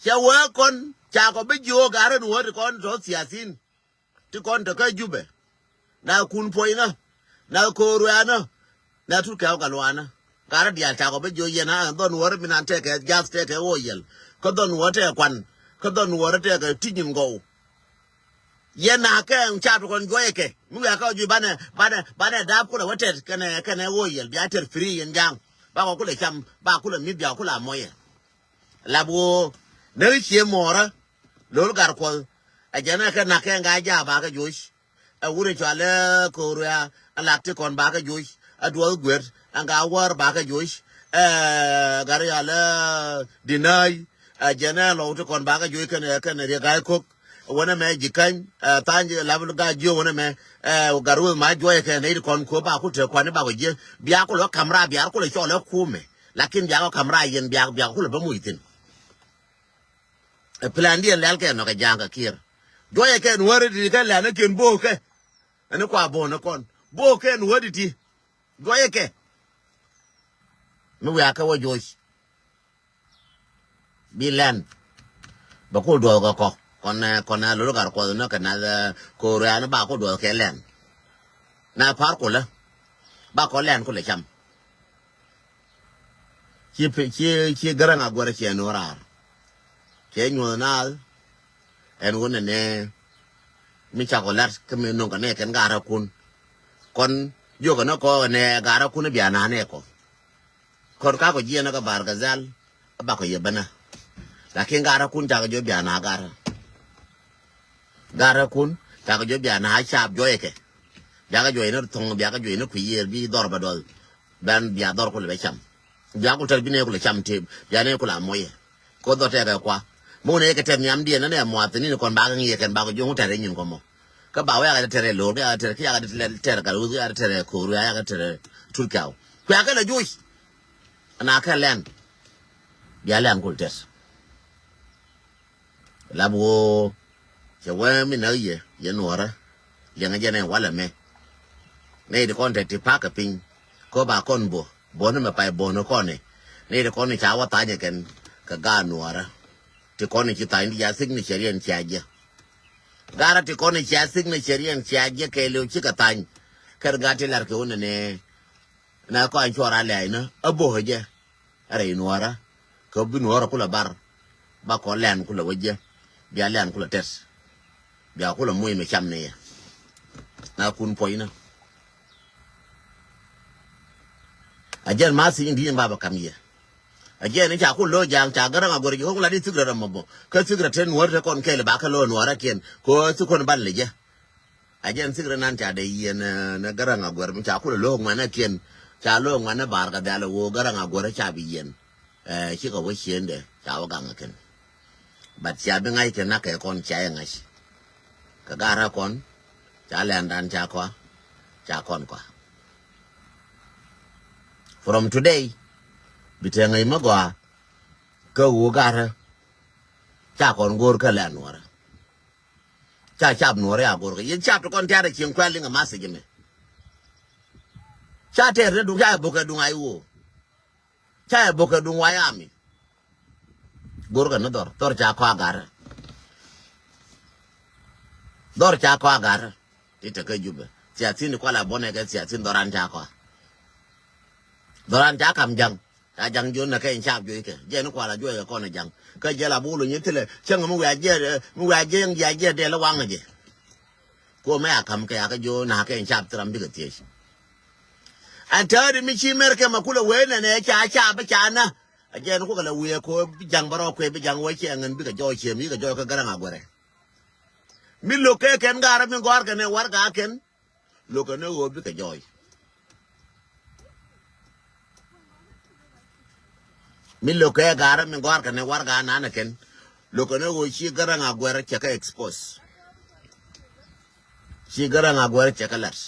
Cɛ wee kɔn ca kɔ bi jiöök garä Nuäärä ti kɔn tɔ̱ thiathin. Ti kɔn te kä Jubɛ. Na kun puɔ̱cnä. Na ko̱o̱r ruɛɛnä. Na tut kɛw ka luaanä. Garä diaal ca kɔ bi jiöök yɛn a dhɔn Nuäärä mi nan tɛkɛ jath tɛkɛ ɣöö yɛl. Kä dhɔn Nuäärä tɛkɛ kuan. Kä dhɔn Nuäärä tɛkɛ ti nyin gɔw. Yɛn na kɛ cap ti kɔn juɔyɛ kɛ mi wiaa kä juc banɛ banɛ banɛ dap kulɛ wä tɛt kɛnɛ kɛnɛ ɣöö yɛl bia tɛt firi yɛn ja̱a̱ŋ. Bakɔ kulɛ cam ba kulɛ mi̱th bia kulɛ amɔyɛ. Lap ɣöö näk cie muɔɔrä lo̱l gar kuɔth. Ɛ jɛn ɛ kɛ nak kɛ ŋa ja̱a̱ ba kɛ juɔc. Ɛ wurɛ cɔalɛ ko̱o̱r wiaa ɛ lak ti kɔn ba kɛ juɔc. Ɛ duɔth guer ɛ ŋa wäär ba kɛ juɔc. Ɛ gar yalɛ dinäy. Ɛ jɛn ɛ lɔw ti kɔn ba kɛ juɔc kɛnɛ kɛnɛ riek ga̱a̱c ko̱k. Wänɛ mɛ ji̱ käny ɛ tha̱a̱ny lap ga̱a̱c jiö wänɛ mɛ. Ɛ gar weth ma juɔyɛ kɛ nɛy ti kɔn ko̱ ba ku te kuani ba kɔ jiɛ bia kulɛ wä ka̱m raar bia kulɛ cɔl ɛ kumɛ. Lakin bia kɔ ka̱m raar yɛn bia bia kulɛ bä muc thi̱n. Ɛ plan diɛn lɛl kɛ nɔ kɛ ja̱a̱ŋ kɛ kiɛr. Juɔyɛ kɛ nuäärä ti kɛ lɛn ɛ kiɛn bo̱o̱k kɛ. Ɛn kua bo̱o̱n ɛ kɔn bo̱o̱k kɛ nuäärä ti. Juɔyɛ kɛ mi wiaa kɛ wä juɔc. Bi lɛn bɛ kul duɔth kɛ kɔ kɔn ɛ kɔn ɛ lo̱l gar kuɔth ni kɛ nath ɛ ko̱o̱r ɛ ni ba kul duɔth kɛ lɛn. Na pa̱a̱r kulä ba kɔ lɛn kulɛ cam. Ci pi ci ci gäräŋ a guɛrɛ ciɛ nuɔ̱ɔ̱r raar. Cɛ nyuɔ̱th naath ɛn wun ɛnɛ mi cakɔ lat kä mi no̱ŋ kɛ nɛ kɛn ga̱rä kun. Kɔn jiökɛ ni kɔ ɛnɛ ga̱rä kun bia na nɛ kɔ. Kɔn kakɔ jiɛn kä bar gazal. Bakɔ yɛ bänä. Lakin ga̱rä kun cakɔ jiö bia na ga̱rä. Ga̱rä kun cakɔ jiö bia na cap juɔyɛ kɛ. Biakɛ juɔyɛ ni thɔŋ biakɛ juɔyɛ ni kui̱ yiër bi dhɔr bɛ duɔth. Bɛn bia dhɔr kulɛ bɛ cam. Bia kul tɛr bi nɛ kulɛ cam tëë bia nɛ kulɛ amɔyɛ. Ko dhɔr tɛkɛ kua. Muk nɛ kɛ tɛr nhiam diɛn nɛ muath ni kɔn bakɛ ŋi̱i̱kɛn bakɛ juɔ̱ŋ tɛr nyin kɔmɔ. Kä ba wɛ yakɛ tɛr lo̱r kɛ yakɛ tɛr kɛ yakɛ tɛr kal wuth kɛ yakɛ tɛr ko̱r kɛ yakɛ tɛr tut kaw. Kuɛ kɛ lɛ juɔc. Ana kɛ lɛn. Bia lɛn kul tɛr. Lap ɣöö cɛ wee mi näk yɛ yɛ nuɔ̱ɔ̱rä. Liɛŋɛ jɛn ɛ walɛ mɛ. Nɛy ti kɔn te ti pa̱a̱k kɛ piny kä ba kɔn bo̱ bo̱n mɛ pay bo̱n kɔn ɛ. Nɛy ti kɔn ca wä thany kɛn kɛ gaat nuɔ̱ɔ̱rä. Ti kɔn ci thany ti ca thik ni cɛ riɛn cia jiɛ. Gaat ti kɔn ca thik ni cɛ riɛn cia jiɛ kɛɛliw cikɛ thany. Kɛr gaat ti lar kɛ wä nɛnɛ. Na kɔn cuɔr a lɛɛc ni a bo̱ jɛ. Rɛy nuɔɔrä kä bi nuɔɔrä kulɛ bar. Ba kɔ lɛn kulɛ wä jiɛ. Bia lɛn kulɛ tɛt. Bia kulɛ muc mɛ cam ni yɛ. Na kun puɔcnä. A jɛn ma thi̱n di̱i̱n ba bɛ kam yɛ. A jɛn ni ca kul lo̱ ja̱a̱ŋ ca gäräŋ a go̱r ji̱ ɣöŋ la di thik rɛ rɛ mɔ bɔ kä thik rɛ te nuɔɔrä te kɔn kɛɛl ba kä lo̱ nuɔɔrä kiɛn kɛ ɣöö thik kɔn ban lɛ jɛ. A jɛn thik rɛ nan ca dee yiɛn ni gäräŋ a guɛr mi ca kulɛ lo̱o̱k ŋuɛnɛ kiɛn. Ca lo̱o̱k ŋuɛnɛ bar kɛ dhɛl ɛ ɣöö gäräŋ a guɛr ca bi yiɛn. Ɛ cikɛ wä ciëndɛ ca wä gaŋ kɛn. But ca bi ŋa̱c kɛ nak kɛ kɔn ca yɛ ŋa̱c. Kɛ garä kɔn ca lɛndan ca kɔa ca kɔn kɔa. From today bi te ŋäc mi gɔaa. Kä ɣöö garä ca kɔn go̱o̱r kä lɛn nuɔrä. Ca cap nuɔrä ya go̱o̱r kä yɛn cap ti kɔn tɛ̈rɛ cieŋ kuɛl liŋ a message mɛ. Ca tɛr ni duŋ ca bukɛ duŋ a iwoo. Ca yɛ bok kɛ duŋ White Army. Go̱rkɛ ni dhɔr, dhɔr ca kɔagar. Dhɔr ca kɔagar. Ti te kä Jubɛ. Siasin kuala bɔnɛ kɛ siasin dhɔran ca kɔa. Dhɔran ca kam jaŋ. Ca jaŋ jiön nɛ kɛ in cap juɔc kɛ. Jɛn kuala juɔc kɛ kɔn jaŋ. Kä jɛ la bulu nyi thilɛ. Cäŋ mi wiaa jiɛ, mi wiaa jiɛ, jiɛ, jiɛ dɛl waŋ jɛ. Ko mɛ a kam kɛ a kä jiö na kɛ in cap thiram bikɛ thiec. Ɛn tääri mi ci mɛr kɛ ma kulɛ wee nɛnɛ ca, ca bi ca na. A jɛn kukɛ la wiee ko bi jaŋ bärɔw kuɛ bi jaŋ wee cɛ ŋän bikɛ jɔɔc ciɛ mi kɛ jɔɔc kä Garaŋ Aguɛrɛ. Mi lo̱k kɛ kɛn garä mi gɔ̱a̱r kɛn ɛ warɛga kɛn. Lo̱k kɛn ɛ ɣöö bikɛ jɔɔc. Mi lo̱k kɛ garä mi gɔ̱a̱r kɛn ɛ warɛga nanɛ kɛn. Lo̱k kɛn ɛ ɣöö ci Garaŋ Aguɛrɛ cɛ kɛ expose. Ci Garaŋ Aguɛrɛ cɛ kɛ lat.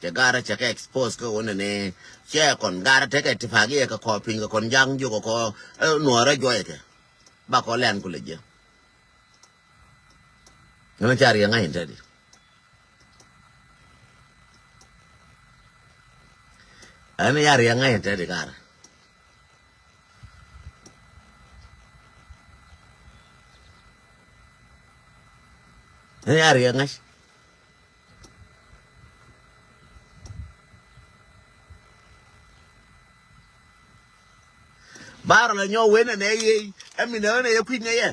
Cɛ garä cɛ kɛ expose kä ɣöö nɛnɛ. Cɛ kɔn garä tekɛ tifagiɛ kɛ kɔ piny kɛ kɔn jaŋ jiök kɛ kɔ, eh, nuɔɔrä juɔyɛ kɛ. Ba kɔ lɛn kulɛ jiɛ. Ŋämɛ ca riɛŋ ŋa̱c in tɛdi. Ɛn ya riɛŋ ŋa̱c in tɛdi karɛ. Ɛn ya riɛŋ ŋa̱c. Bar la nyɔ wen nɛ yey. Ɛmi nɛ wen nɛ yɛ kui̱ nɛ yɛ.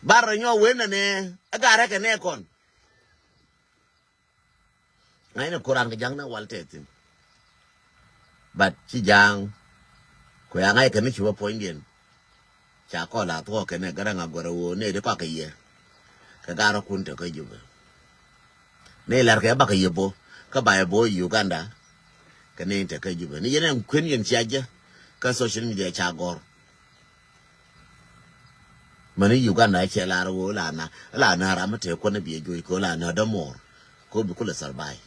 Bar la nyɔ wen nɛ nɛ. Ɛ garɛ kɛ nɛ kɔn. Ŋa̱cnɛ ko̱ran kɛ ja̱ŋ na wal tɛthin. But ci ja̱a̱ŋ. Kuɛ a ŋa̱c kɛ ni ci wä puɔ̱nydiɛn. Ca kɔl a thuɔɔk kɛn ɛ Garaŋ Aguɛrɛ ɣöö nɛ di kɔakɛ yɛ. Kɛ garɔkun te kä Jubɛ. Ni lar kɛ bakɛ yɛ bo̱ kä ba yɛ bo̱ Uganda. Kɛ ni te kä Jubɛ ni yɛn ɛn kuën yɛn cia jɛ. Kä social media ca gɔr. Mani Uganda cɛ lar ɣöö la na la na ram mi te kuɔn bi juɔc kɛ la na dämɔɔr. Ko bi kulɛ survive.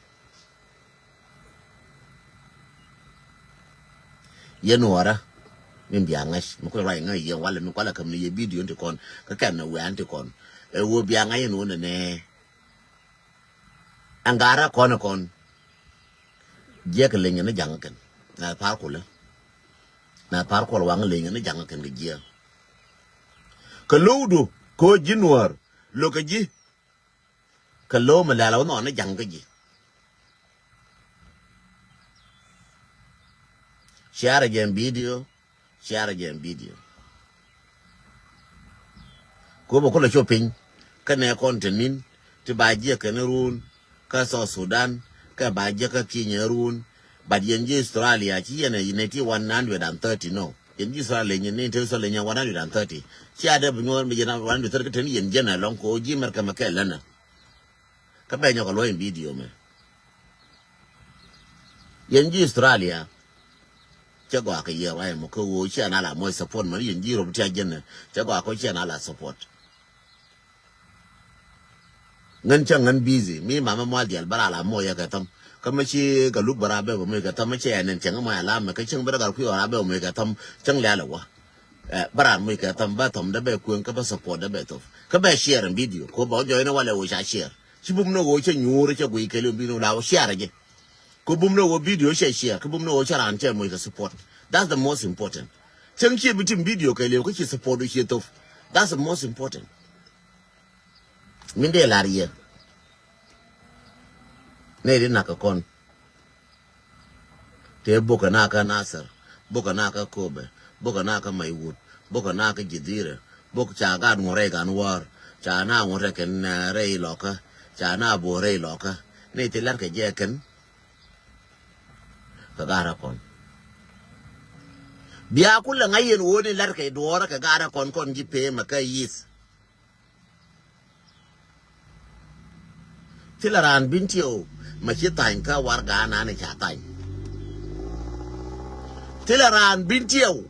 Yɛn nuɔɔrä min bia ŋa̱c mi kulɛ ruac ŋa̱c yɛn walɛ mi kualɛ käm ni yɛ video ti kɔn kä kɛn ni wɛ̈ɛ̈n ti kɔn. Ɛ ɣöö bia ŋa̱c yɛn ɣöö nɛnɛ. Ɛn ga̱rä kɔn kɔn. Jiɛk leny ni jaŋ kɛn na par kulɛ. Na par kuɔl waŋ leny ni jaŋ kɛn kɛ jiɛ. Kɛ lowdu kɛ ɣöö ji̱ nuɔɔr lo̱k kɛ ji̱. Kɛ lo̱w mi lɛl a wä nhɔn ni ja̱ŋ kä ji̱. Share jɛ video, share jɛ video. Ko bä kulɛ cop piny kä nɛ kɔn te ni̱n ti ba jiɛ kɛn run kä South Sudan kä ba jiɛ kä Kenya run. But yɛn ji̱ Australia ci yɛn ɛ nɛ ti one hundred and thirty nɔ. Yɛn ji̱ Australia nyɛ ni te Australia nyɛ one hundred and thirty. Ci a dee bi nyuɔr mi yɛn one hundred thirty kä te ni yɛn jɛn ɛlɔŋ ko ji̱ America mɛ kɛ länä. Kä bɛ nyɔk a luɔ̱ny video mɛ. Yɛn ji̱ Australia. Cɛ gɔaa kɛ yɛ ruac mɔ kä ɣöö ciɛ na la mɔc support mɛ yɛn ji̱ rop tiac jɛn. Cɛ gɔaa kɔ ciɛ na la support. Ŋän cäŋ ŋän busy mi mamɛ mual dial bä ra la mɔc yɛ kɛ thäm. Kä mɛ ci kɛ luk bä ra bɛ bä mɔc kɛ thäm mɛ cɛ ɛn ɛn cäŋ mɔc a la mɛ kä cäŋ bä ra gat kui̱ ɔ ra bɛ bä mɔc kɛ thäm cäŋ lial ɛ wä. Ɛ bä ran muc kɛ thäm bä thɔm dee bɛ kueŋ kä bä support dee bɛ thop kä bɛ share in video ko bä jɔy ni walɛ wo ca share. Ci bum ni wo cɛ nyuur cɛ guiy kɛli bi ni la wo share jɛ. Ko bum ni wo video cɛ share kä bum ni wo cɛ ran cɛ muc kɛ support. That's the most important. Cäŋ ci bi tim video kɛli kä ci support du ci thop. That's the most important. Min dee lar yɛ. Nɛ di nak kɛ kɔn. Tëë bok kɛ na kä Nasir, bok kɛ na kä Kobɛ, bok kɛ na kä Maiwut, bok kɛ na kä Jidhirɛ, bok ca gat ŋuɔ̱t rɛy gan wäär, ca na ŋuɔ̱t rɛy kɛn, eh, rɛy lɔkä, ca na bo̱o̱r rɛy lɔkä. Ni ti la̱t kɛ jɛ kɛn. Kɛ gat rɛ kɔn. Bia kulɛ ŋa̱c yɛn ɣöö ni la̱t kɛ duɔ̱ɔ̱rä kɛ gat rɛ kɔn kɔn ji̱ pee mɛ kä yith. Thilɛ raan bin tiɛw mɛ ci thany kä warɛga nani ca thany. Thilɛ raan bin tiɛw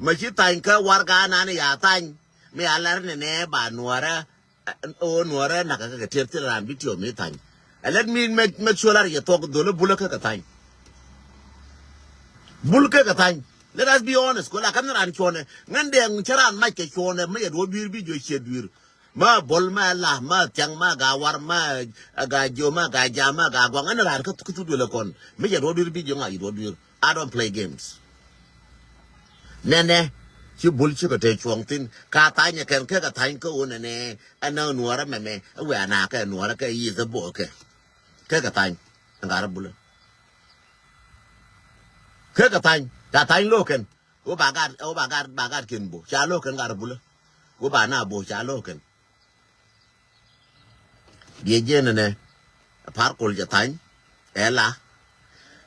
mɛ ci thany kä warɛga nani ya thany. Mi a lɛr ni nɛ ba nuɔrɛ, ɛ, o nuɔrɛ nakä kɛ kɛ tiɛr thilɛ raan bin tiɛw mi thany. Ɛ lɛt mi mɛ, mɛ cuɔl ar yɛ thuɔk dhol ɛ bulä kä kɛ thany. Bul kä kɛ thany. Let us be honest. Ko la kɛn raan cuɔnɛ. Ŋän dɛŋ cɛ raan mac kɛ cuɔnɛ. Mɛ yɛ duɔ dui̱r bi juɔ ciɛ dui̱r. Ma bol, ma la, ma thiaŋ, ma ga war, ma ga jo, ma ga ja, ma ga guaŋ. Ɛn raan kä, kä thuk duël ɛ kɔn. Mi jɛ duɔ̱ɔ̱r dui̱r bi ji̱ ŋa̱c duɔ̱ɔ̱r dui̱r. I don't play games. Nɛnɛ, ci bul cikɛ te cuɔ̱ŋ thi̱n. Ka thany ɛ kɛn kɛ kɛ thany kä ɣöö nɛnɛ. Ɛn ɛ nuɔrɛ mɛmɛ. Ɛ wɛ ana kɛ nuɔrɛ kɛ yieth ɛ bo̱o̱kɛ. Kɛ kɛ thany. Ɛn garɛ bulä. Kɛ kɛ thany. Ka thany lo̱o̱kɛn. Wä ba gat, wä ba gat, ba gat ken bo. Ca lo̱o̱kɛn garɛ bulä. Wä ba na bo ca lo̱o̱kɛn. Biɛ jiɛn nɛ nɛ, Par Kuɔl cɛ thany, ɛ la.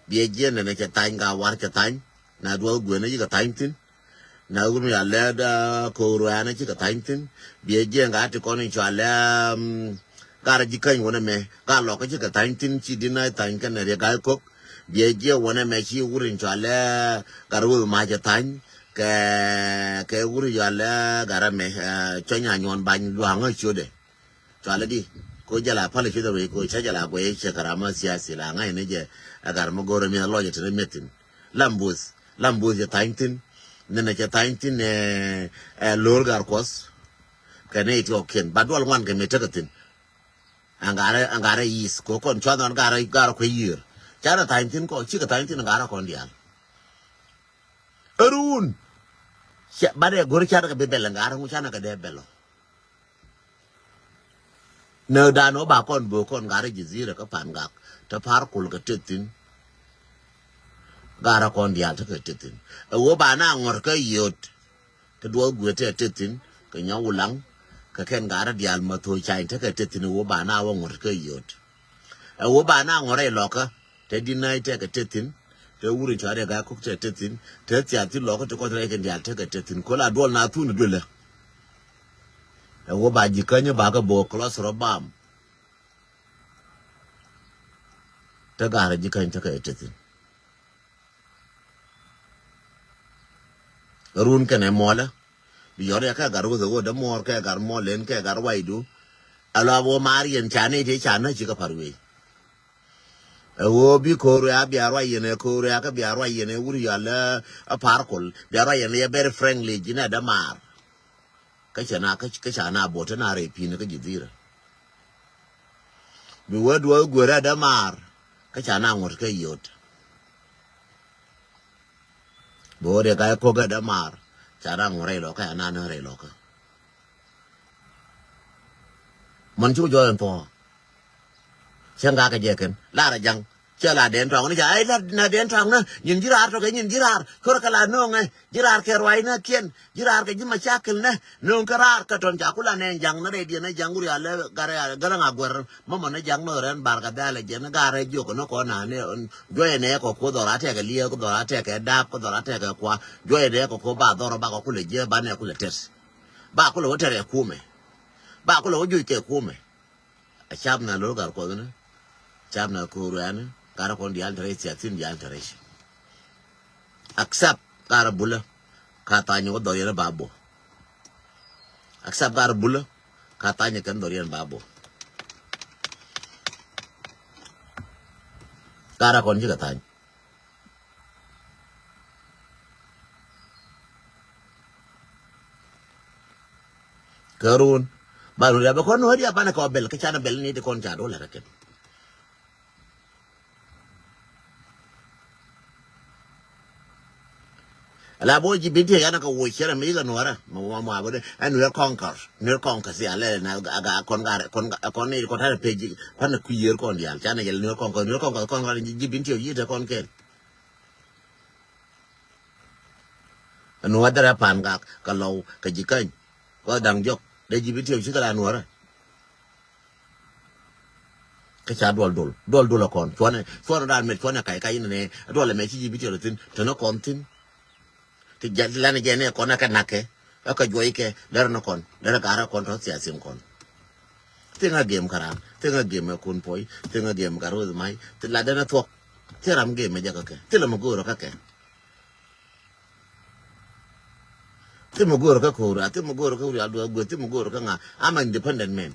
Biɛ jiɛn nɛ nɛ cɛ thany, Gawar cɛ thany. Na duɔth guiɛn cikɛ thany thi̱n. Na wun ya lɛ da ko̱o̱r wɛɛn cikɛ thany thi̱n. Biɛ jiɛn ka ti kɔn in cua lɛ, mm, Garɛ Ji̱ Käny wun ɛmɛ. Ga lɔk cikɛ thany thi̱n, ci di na thany kɛn riɛ gai kok. Biɛ jiɛ wunɛ mɛ ci wur in cɔalɛ Gat Ruth Mac ɛ thany kɛ, kɛ wur in cɔalɛ Gat Rɛmɛ, eh, cɔ nya nyuɔn bany luaŋä ciötdɛ. Cɔalɛ di ko jɛ la pal ciötdɛ wec ko cɛ jɛ la guɛy cɛ kɛ ram ma siasi la ŋa̱c ni jɛ ɛ Gat mi go̱rɛ mi lɔc ɛ tɛn ɛ mi̱ethin. Lam Buth, Lam Buth cɛ thany thi̱n. Nɛnɛ cɛ thany thi̱n, eh, eh, Lo̱r Gat Kuɔth. Kɛ ni itiɔkiɛn ba dual ŋuan kɛ mi tekɛ thi̱n. Ɛn Garɛ, ɛn Garɛ East ko kɔn cua dhɔn Garɛ, Garɛ kuec yiër. Canɛ thany thi̱n kɔ, cikɛ thany thi̱n Garɛ kɔn diaal. Ɛ run. Cɛ, banɛ go̱r canɛ kɛ bi bɛl ɛn Garɛ ŋu canɛ kɛ dee bɛl ɔ. Nääk dan ɔ ba kɔn bo̱o̱k kɔn Garɛ Jazira kä Pangak. Te Par Kuɔl kɛ tet thi̱n. Garɛ kɔn diaal te kɛ tet thi̱n. Ɛ ɣöö ba na ŋɔ̱r kä yio̱t. Te duɔth guiɛ te tet thi̱n kɛ Nyɔk Wulaŋ kɛ kɛn Garɛ diaal ma tho̱o̱c cany te kɛ tet thi̱n ɛ ɣöö ba na wä ŋɔ̱r kä yio̱t. Ɛ ɣöö ba na ŋɔ̱r rɛy lɔkä te di̱t na te kɛ tet thi̱n. Te wur in cɔal rɛy Gai Kok te tet thi̱n. Te thiath ti lɔkä ti kɔc rɛy kɛn diaal te kɛ tet thi̱n. Kola duɔl na thun duëlä. Ɛ ɣöö ba Ji̱ Käny ba kɛ bo̱o̱k kɛ lɔ thurɔ bam. Te Garɛ Ji̱ Käny te kɛ tet thi̱n. Run kɛnɛ muɔlä. Bi yɔr yɛ kɛ Gat Ruth ɛ ɣöö dämuɔɔr kɛ Gat Muɔl len kɛ Gat Waydu. Ɛ lɔ a wä maar yɛn ca nɛy tëë ca näk ci kɛ pa̱r wee. Ɛ ɣöö bi ko̱o̱r wee a bia ruac yɛn ɛ ko̱o̱r wee a kä bia ruac yɛn ɛ wur yɔal ɛ Par Kuɔl. Bia ruac yɛn ɛ yɛ very friendly ji̱n ɛ dämaar. Kä cɛ na, kä, kä ca na bo̱o̱t te na rɛy pi̱n kä Jazira. Bi wä duɔth guer ɛ dämaar. Kä ca na ŋuɔ̱t kä yio̱t. Bi wä dee Gai Kok ɛ dämaar. Ca na ŋuɔ̱t rɛy lɔkä, ca na näk rɛy lɔkä. Mɔn cu jɔɔc ɛn thuɔ̱ɔ̱. Cäŋ gak kɛ jɛ kɛn lar a ja̱ŋ. Cɛ la den tɔŋ ni ca, ai, la na den tɔŋ nä nyin ji̱ raar tɔkɛ nyin ji̱ raar. Kör kɛ la no̱o̱ŋɛ ji̱ raar kɛ ruac nä kiɛn ji̱ raar kɛ ji̱ macakil nä. No̱o̱ŋ kä raar kɛ tɔn ca ku la nɛn ja̱ŋ nä rɛy diɛn nä ja̱ŋ wur ya lɛ Garɛ, Garɛ ŋa guɛr. Mɔmɔ nä ja̱ŋ nä rɛn bar kɛ dhal ɛ jɛn nä Garɛ jiök nä kɔn na ni. Juɔyɛ nɛ kɔ ku dhɔr a tɛkɛ liɛɛk, ku dhɔr a tɛkɛ dap, ku dhɔr a tɛkɛ kua. Juɔyɛ nɛ kɔ ku ba dhɔr ba kɔ ku lɛ jiɛ ba nɛ ku lɛ tɛt. Ba ku lɛ wä tɛt ɛ kumɛ. Ba ku lɛ wä juc kɛ kumɛ. A cap na lo̱r Gat Kuɔth ni, cap na ko̱o̱r wɛɛni, Garɛ kɔn diaal te rɛy thiathin diaal te rɛy. Accept Garɛ bulä, ka thany wä dhɔr yɛn ba bo. Accept Garɛ bulä, ka thany kɛn dhɔr yɛn ba bo. Garɛ kɔn cikɛ thany. Kɛ run. Ba run ya bɛ kɔn nuɔ̱ri a banɛ kɔ bɛl, kä canɛ bɛl ni ti kɔn ca dolɛ rɛ kɛn. Ala bo ji̱ binti yan kɛ wo cɛrɛ mi kɛ nuɔrɛ. Ma wa ma bo de. Ɛn nuɔr kɔnkɔr. Nuɔr kɔnkɔr si alɛ na aga kɔn garɛ kɔn kɔn ni kɔn tare peji. Kɔn ku yer kɔn dial. Canɛ yɛl nuɔr kɔnkɔr. Nuɔr kɔnkɔr kɔn garɛ ji̱ binti yi te kɔn kɛn. Ɛn nuɔr dɛrɛ pan gak kɛ lɔw kɛ ji̱ käny. Kɔ daŋ jɔk dee ji̱ binti ci kɛ la nuɔrɛ. Kä ca duɔl dul, duɔl dul ɛ kɔn cuɔnɛ, cuɔnɛ daan met cuɔnɛ kac kac inɛ nɛ. Duɔl ɛmɛ ci ji̱ bi tiɛl thi̱n, tɛn ɛ kɔn thi̱n. Ti jɛ, ti lanɛ jɛ nɛ kɔn ɛ kɛ nakɛ, ɛ kɛ juɔc kɛ, lɛr nɛ kɔn, lɛr ɛ ga̱rɛ kɔn tɔ thiathin kɔn. Thing a gem karan, thing a gem ɛ kun puɔy, thing a gem Gat Ruth Mac, ti lat dɛn ɛ thuɔk, thil ram gem ɛ jɛ kä kɛ, thil ɛ mɛ go̱o̱rä kä kɛ. Thim mi go̱o̱r kä ko̱o̱r, a thim mi go̱o̱r kä wuri a luɔth gueth, thim mi go̱o̱r kä ŋa. I'm an independent man.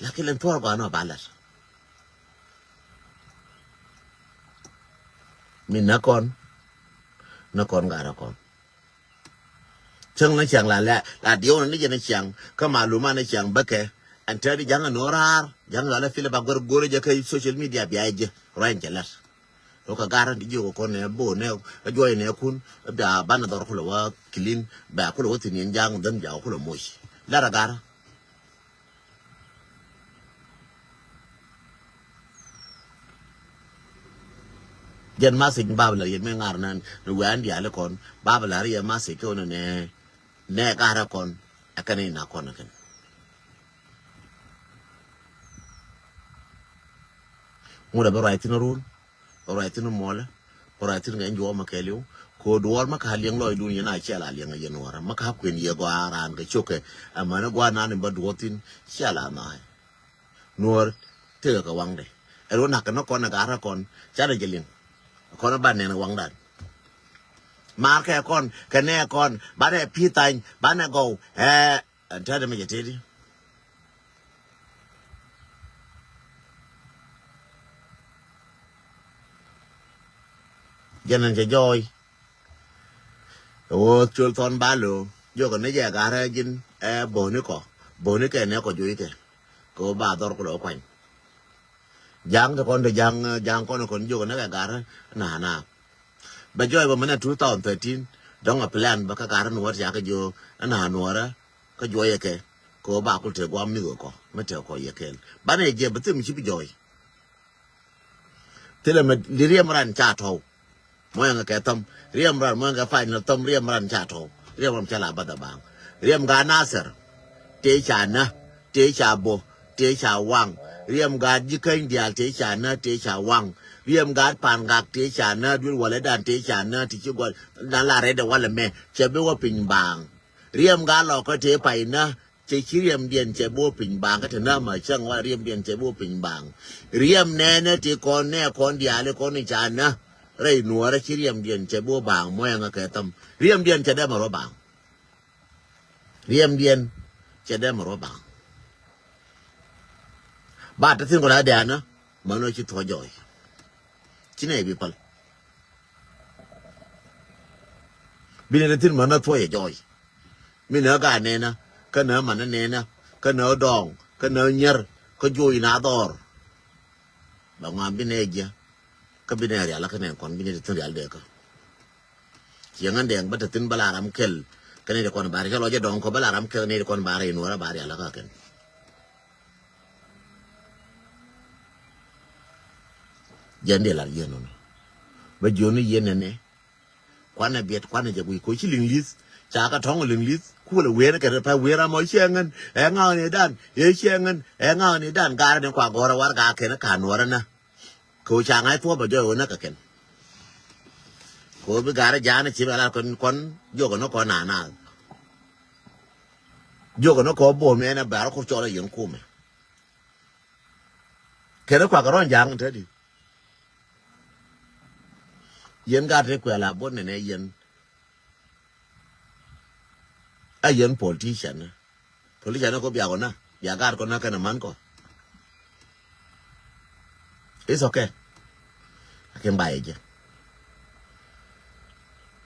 Lakin lɛn thuɔ̱ɔ̱r gɔaa nɔ ba lɛt. Mi nä kɔn, nä kɔn garɛ kɔn. Cäŋ ni ciaŋ la lɛ la diɛw ni jɛ ni ciaŋ kä maluma ni ciaŋ bäkɛ. Ɛn tɛt di ja̱ŋ ni ɣöö raar ja̱ŋ la lɛ Philip a go̱r go̱r jɛ kä social media bia jɛ ruany cɛ lɛt. Ro kɛ gar di jiök kɔn nɛ bo nɛ juɔy nɛ kun bia banɛ dhɔr kulɛ wä kilin bia kulɛ wä thin yɛn ja̱ŋ dhän bia kulɛ moc. Lɛt a gar. Jɛn message ni bab la yɛn mi ŋar nan ni wɛn diali kɔn bab la ri yɛ message kɛ wä nɛ nɛ garɛ kɔn. Ɛ kɛn ina kɔn ɛ kɛn. Ŋut ɛ bɛ ruac thin run. Bɛ ruac thin muɔlɛ. Bɛ ruac thin kɛ juɔmɛ kɛɛliw. Ko duɔr ma ka liɛŋ lɔcdun yɛn a ciɛl a liɛŋ a yɛn wara ma ka kuën yɛ gɔaa raan kɛ cokɛ. Ɛmɛn ɛ gua̱a̱r nan in bä duɔr thin ciɛl a nha̱a̱y. Nuɔr tekɛ kɛ waŋdɛ. Ɛn wä nak kɛ ni kɔn ɛ ga̱a̱r kɛ kɔn canɛ jɛ liŋ. Kɔn ɛ ba nɛn ɛ waŋdan. Maar kɛ kɔn kɛ nɛ kɔn banɛ pi̱i̱ thany banɛ gɔw. Ɛɛ ɛn tɛt ɛmɛ jɛ teti. Jɛn ɛn cɛ jɔɔy. Ɣöö col thɔn ba lo̱o̱ jiök ni jɛ ga̱rä ji̱n ɛ bo̱o̱ni kɔ bo̱o̱ni kɛ nɛ kɔ juɔy kɛ. Kɛ ɣöö ba dhɔr kulɛ kuany. Ja̱a̱ŋ te kɔn te ja̱a̱ŋ ja̱a̱ŋ kɔn kɔn jiök ni kɛ ga̱rä na na. Bɛ jɔɔy bä mɛnɛ two thousand thirteen dɔ̱ŋ a plan bä kä ga̱rä ni wä tiakä jiök na nuɔrä. Kä juɔyɛ kɛ kɛ ɣöö ba kul te guam mi̱th kɛ kɔ mi te kɔ yɛ kɛɛl banɛ jɛ bä thim ci bi jɔɔy. Thilɛ mɛ li riɛm ran ca tɔw. Mɔyɛŋ kɛ thäm riɛm ran mɔyɛŋ kɛ pany ni thäm riɛm ran ca tɔw. Riɛm ran ca la bath a baŋ. Riɛm gaa Nasir. Tëë ca nä tëë ca bo̱ tëë ca waŋ. Riɛm gaa ji̱ käny diaal tëë ca nä tëë ca waŋ. Riɛm gaa pan gak tëë ca nä duel walɛ dan tëë ca nä ti ci gual. Na la rɛdɛ walɛ mɛ cɛ bi wä piny baŋ. Riɛm gaa lɔkä tëë pay nä. Cɛ ci riɛmdiɛn cɛ bo̱o̱ piny baŋ kä te nä ma cäŋ wa riɛmdiɛn cɛ bo̱o̱ piny baŋ. Riɛm nɛnɛ ti kɔn nɛ kɔn diaali kɔn i̱ ca nä. Rɛy nuɔɔrɛ ci riɛmdiɛn cɛ bo̱o̱ baŋ muɛɛŋä kɛ thäm. Riɛmdiɛn cɛ dɛmɛ rɔ baŋ. Riɛmdiɛn cɛ dɛmɛ rɔ baŋ. Ba te thi̱n kɔn a diaanä mänɔ ci thuɔ̱c jɔɔy. Ci nɛ bi päl. Bi nɛ te thi̱n mänɔ thuɔ̱c ɛ jɔɔy. Mi nä gaa nɛnä kä nä manä nɛnä kä nä dɔɔŋ kä nä nyär kä juɔy na dhɔr. Ba ŋuan bi nɛ jiɛ kä bi nɛ rial kä nɛ kɔn bi nɛ te thi̱n rial dee kä. Ciɛ ŋän dɛŋ bä te thi̱n bä la ram kɛl kä nɛ te kɔn ba rial kä lɔcɛ dɔɔŋ kɔ bä la ram kɛl nɛ te kɔn ba rial nuɔrä ba rial kä kɛn. Jɛn dee lar jiɛ nɔnɔ bä jiɔni yɛn nɛnɛ. Kuanɛ biɛt kuanɛ jɛ guic koci liŋ li̱th. Ca kä tɔ̱ŋ liŋ li̱th kulɛ wer kɛ rɛ pa wer amɔ ciɛ ŋän. Ɛ ŋa̱a̱n i̱ dan ɛ ciɛ ŋän ɛ ŋa̱a̱n i̱ dan garɛ ni kua gɔrɛ war gaa kɛn ka nuɔrɛ na. Ko ca ŋa̱c thuɔ̱p a jɔy wä näk kɛ kɛn. Ko bi garɛ ja̱a̱n ci bɛ lar kɔn kɔn jiɔkɛ ni kɔn nanath. Jiɔkɛ ni kɔn buɔ̱m ɛn a bɛr kur cɔl a yɛn kumɛ. Kɛn kua kɛ rɔn ja̱a̱n te di. Yɛn gat te kuɛl a bot nɛnɛ yɛn. A yɛn politician. Politician ko bia kɔn na bia gat kɔn na kɛn a man kɔ. It's okay. Akin ba yɛ jɛ.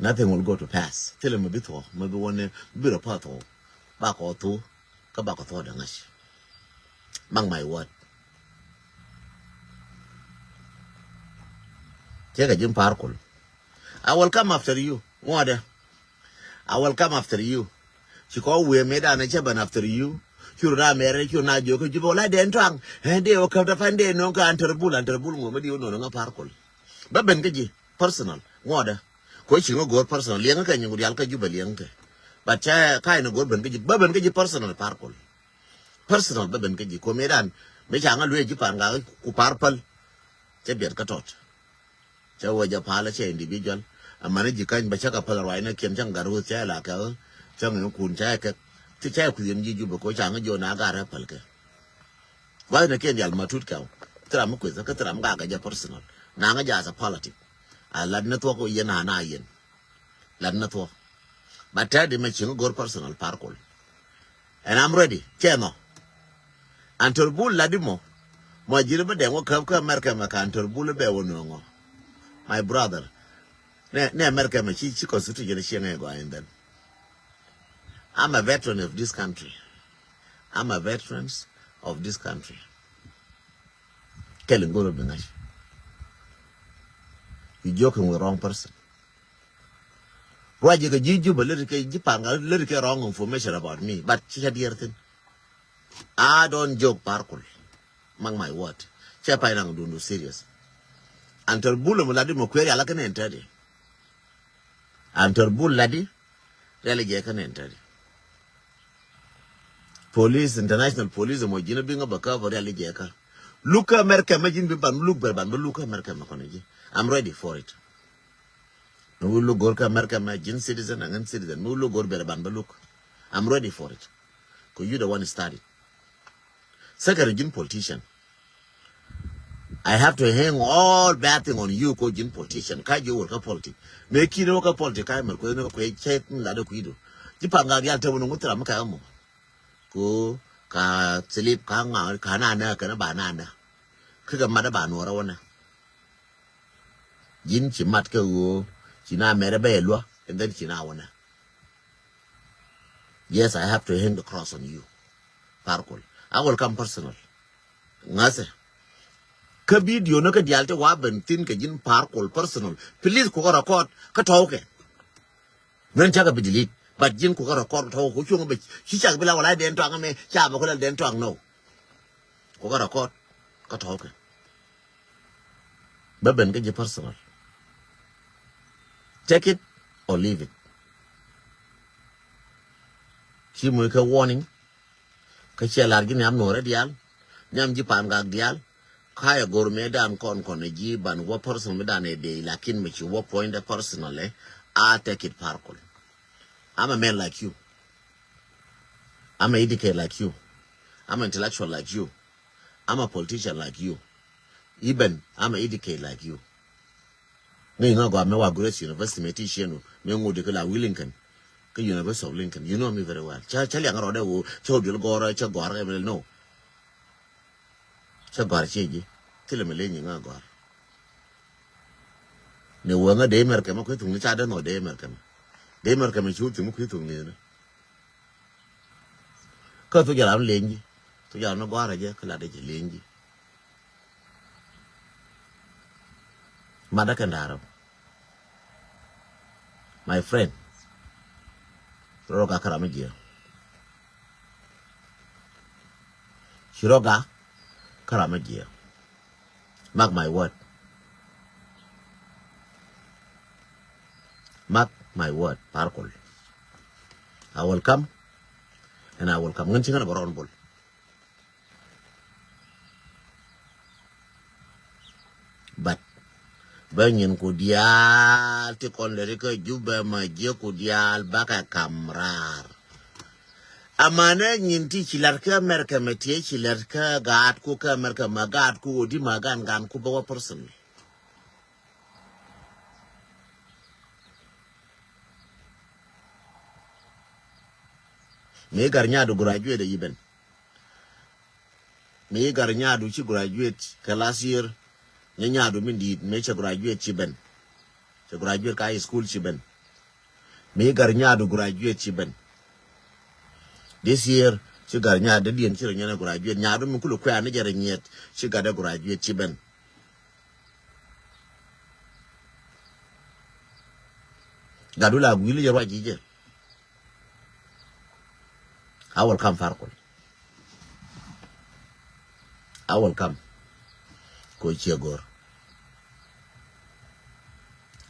Nothing will go to pass. Thilɛ mi bi thuɔ mi bi wani bi rɔ pa thuɔ. Ba kɔ thuɔ. Kä ba kɔ thuɔ dɛ ŋa̱c. Mark my word. Cɛ kɛ ji̱ Par Kuol. I will come after you. Ŋuɔdɛ. I will come after you. Ci kɔ wiee mëë danɛ cä ben after you. Cur na mɛrɛ cur na jiök kä Jubɛ wala dee tuaŋ. Ɛ dee wä käp dä pan dee no̱o̱ŋ kä Anter Bul, Anter Bul ŋuɔ mi di wä no̱o̱ŋ ŋä Par Kuol. Bä ben kä ji̱ personal ŋuɔdɛ. Kɔ ci ŋä go̱o̱r personal liɛŋ kä nyuŋ dial kä Jubɛ liɛŋ kä. But cä ka̱c ni go̱o̱r ben kä ji̱ bä ben kä ji̱ personal Par Kuol. Personal bä ben kä ji̱ kɔ mëë dan mëë ca ŋä luee ji̱ Par Gak ku Par Päl. Cä biɛt kä tɔt. Cä wä jɛ palä cä individual. Amäni ji̱ kany bä cä kɛ päl ruacnɛ kiɛn cä ŋa̱t ruth cä la kɛ cä ŋä kun cä kɛ ti cä kuth yɛn ji̱ Jubɛ ko ca ŋä jiɔ na garɛ päl kɛ. Gua̱thnɛ kiɛn dial ma tut kɛw. Thil ram mi kueth kä thil ram gakɛ jɛ personal. Na ŋä jath a politic. A lat ni thuɔk yɛn a na yɛn. Lat ni thuɔk. Ba tɛt di mɛ cieŋ go̱r personal Par Kuol. And I'm ready. Cɛ nɔ. Anter Bul lat di mɔ. Mɔ ji̱n bä dɛŋ wä käp kä America mɛ ka Anter Bul bɛ wä nööŋɔ. My brother. Nɛ, nɛ America mɛ ci, ci constitution cieŋ ɛ gɔaa in then. I'm a veteran of this country. I'm a veteran of this country. Kɛl in go̱r bi ŋa̱c. You joking with wrong person. Ruac jɛ kɛ ji̱ Juba lät kɛ ji̱ Pangak lät kɛ wrong information about me. But ci ca diɛɛr thin. I don't joke, Parkul. Mark my word. Cɛ pay naŋ dundu serious. An tɔr bul mɔ ladi mɔ kuɛɛr yala kɛ nɛn tɛdi. An tɔr bul ladi riali jɛ kɛ nɛn tɛdi. Police, international police mɔ ji̱n bi ŋa bɛ cover riali jɛ ka. Luk kä America mɛ ji̱n bi ban luk bɛ ban bi luk kä America mɛ kɔnɔ ji̱. I'm ready for it. Mi wul luk go̱r kä America mɛ ji̱n citizen and citizen. Mi wul luk go̱r bɛ ban bi luk. I'm ready for it. 'Cause you the one started. Second, ji̱n politician. I have to hang all bad thing on you ko ji̱n politician. Ka ji̱ wol kä politic. Me ki̱n wol kä politic ka mer kuɛ ni kuɛ chet ni la de kuido. Ji̱ Pangak dial te wun ngu thira mi ka mo. Ko ka slip ka ŋa ka na na ka na ba na na. Kika mada ba nuɔra wana. Ji̱n ci mat kɛ ɣöö ci na mɛrɛ bɛ luɔ and then ci na wanɛ. Yes, I have to hang the cross on you. Parkul. I will come personal. Ŋa̱thɛ. Kä video ni kä dial ti wa ben thin kɛ ji̱n Parkul personal. Please kukɛ record kä tɔw kɛ. Ŋän cakɛ bi delete. But ji̱n kukɛ record kä tɔw kɛ cuŋ bɛ ci cakɛ bi la wala den tɔaŋ mɛ ca bɛ kɛ la den tɔaŋ no. Kukɛ record kä tɔw kɛ. Bä ben kä ji̱ personal. Take it or leave it. Ci muc kɛ warning. Kä ciɛ lar ji̱ nhiam nuɔrɛ diaal. Nhiam ji̱ Pangak diaal. Kayɛ go̱r mëë dan kɔn kɔn ji̱ ban wä personal mi dan ɛ dee lakin mi ci wä point dɛ personal ɛ. I take it Parkul. I'm a man like you. I'm a educated like you. I'm an intellectual like you. I'm a politician like you. Even I'm a educated like you. Ŋäc ŋa gɔaa mɛ wa Grace University mɛ ti cienu mɛ ŋut di kɛ la wi Lincoln. Kɛ University of Lincoln. You know me very well. Cä cä liaŋ rɔɔdɛ wo cä wä duel gɔɔrä cä gɔɔrä kɛ mɛ no. Cä gɔɔrä ciɛ ji̱. Thilɛ mɛ leny ŋa gɔɔrä. Ni wee ŋa dee mɛr kɛmɛ kui̱ thuŋni ca dee nhɔ dee mɛr kɛmɛ. Dee mɛr kɛmɛ ci wä thi̱n mi kui̱ thuŋni ni. Kä thok jɛ ram leny ji̱. Thok jɛ ram ni gɔ̱a̱rä jɛ kä latdä jɛ leny ji̱. Matdä kɛn da̱a̱r rɛw. My friend. Rɔ gak kä ram mi jiɛ. Ci rɔ gak kä ram mi jiɛ. Mark my word. Mark my word, Parkul. I will come and I will come. Ŋän ci ŋän a bɛ rɔɔn bol. But bä nyin ku diaal ti kɔn lɛ ri kä Jubɛ ma jiɛ ku diaal bakɛ kam raar. Amanɛ nyin ti ci lat kä America mɛ tiee ci lat kä gaat ku kä America ma gaat ku wä di ma gan gan ku bä wä person. Mi gar nyaadu graduate iben. Mi gar nyaadu ci graduate kɛ last year. Ni nyaadu min diit mi cɛ graduate ci ben. Cɛ graduate ka high school ci ben. Mi gar nyaadu graduate ci ben. This year ci gar nyaadu diɛn ci rɛ nyɛn graduate nyaadu mi kulu kua ni jɛ rɛ nyiet ci gar dɛ graduate ci ben. Gadu la gwili jɛ ruac ji̱ jɛ. I will come Parkul. I will come. Ko ciɛ gor.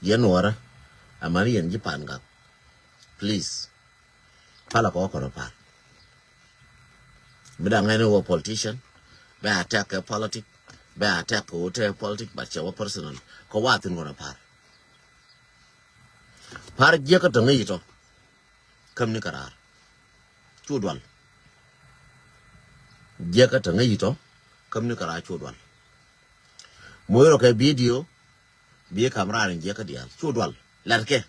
Yɛn nuɔrä. Amani yɛn ji̱ Pangak. Please. Palä kɔ kɔnɔ pal. Bi daŋ ɛn wä politician. Bɛ attack kɛ politic. Bɛ attack kɛ wä tɛ politic but cɛ wä personal. Kɛ wä thin kɔnɔ pal. Par jiäkä te ŋäc itɔ. Käm ni kɛ raar. Cu dual. Jiäkä te ŋäc itɔ. Käm ni kɛ raar cu dual. Moc rɔ kɛ video. Bi kam raar in jiäkä diaal. Cu dual. Latkɛ.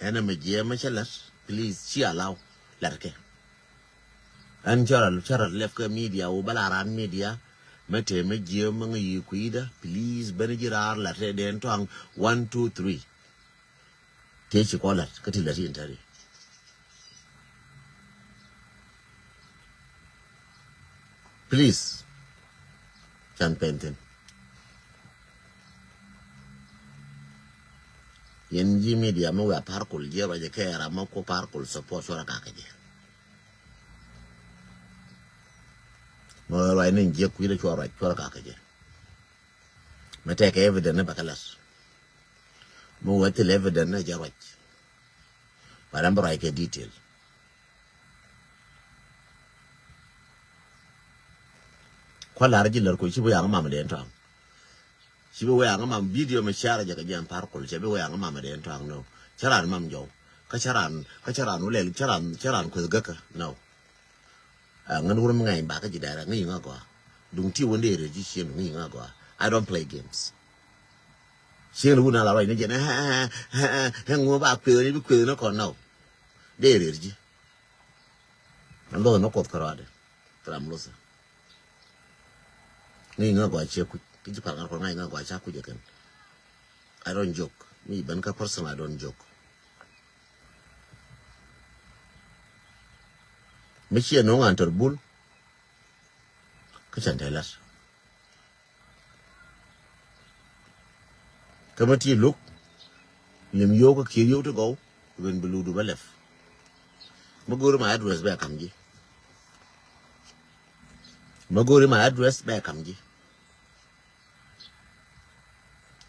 Ɛn ɛmɛ jiɛ mɛ cä lät. Please ci allow. Latkɛ. Ɛn cä rɔ cä rɔ lɛp kɛ media wä bä la ran media. Mɛ tëë mɛ jiɛ mɛ ŋä yi kui̱dä. Please ben ji̱ raar latkɛ den tɔaŋ. One, two, three. Tëë ci kɔ lät kä ti lät in tɛri. Please. Can pen thin. Yɛn ji̱ media mi wia Par Kuol jiɛ ruac kɛ ram mi ku Par Kuol support cuɔrɛ kakä jɛ. Mi wia ruac ni jiɛ kui̱dɛ cuɔrɛ ruac cuɔrɛ kakä jɛ. Mi tɛkɛ evidence ni bɛ kɛ lat. Mi wia thil evidence ni jɛ ruac. Ba ram bi ruac kɛ detail. Kua̱ lar ji̱ lär kuc ci bi yaŋ mam den tɔaŋ. Ci bi wee aŋa mam video mi share jɛ kɛ jɛ Par Kuol, cɛ bi wee aŋa mam den tɔaŋ no. Cɛ ran mam jɔw. Kä cɛ ran, kä cɛ ran wulɛl, cɛ ran, cɛ ran kueth gäkä no. Ɛ ŋän wur mi ŋɛny bakä ji̱ dɛrɛ ŋäc ŋä gɔaa. Duŋ ti wä ndee rɛ ji̱ cien ŋäc ŋä gɔaa. I don't play games. Cien wun a la ruac ni jɛ ni ɛ ŋu ba kueth ni bi kueth ni kɔn no. Dee rɛ ji̱. Ɛn loth ni kuoth kärɔadɛ. Thil ram lothä. Ŋäc ŋä gɔaa ciɛ kuc. Ki ji̱ Par Kuol ŋa̱c ŋä gɔaa ca kuc ɛ kɛn. I don't joke. Mi ben kä person, I don't joke. Mi ciɛ no̱o̱ŋ an tɔr bul. Kä can tɛ lat. Kä mi ti luk. Lim yo̱o̱k kä kiɛ yo̱o̱k ti gɔw. Wen bi ludu bä lɛp. Mi go̱o̱ri ma address bɛ kam ji̱. Mi go̱o̱ri ma address bɛ kam ji̱.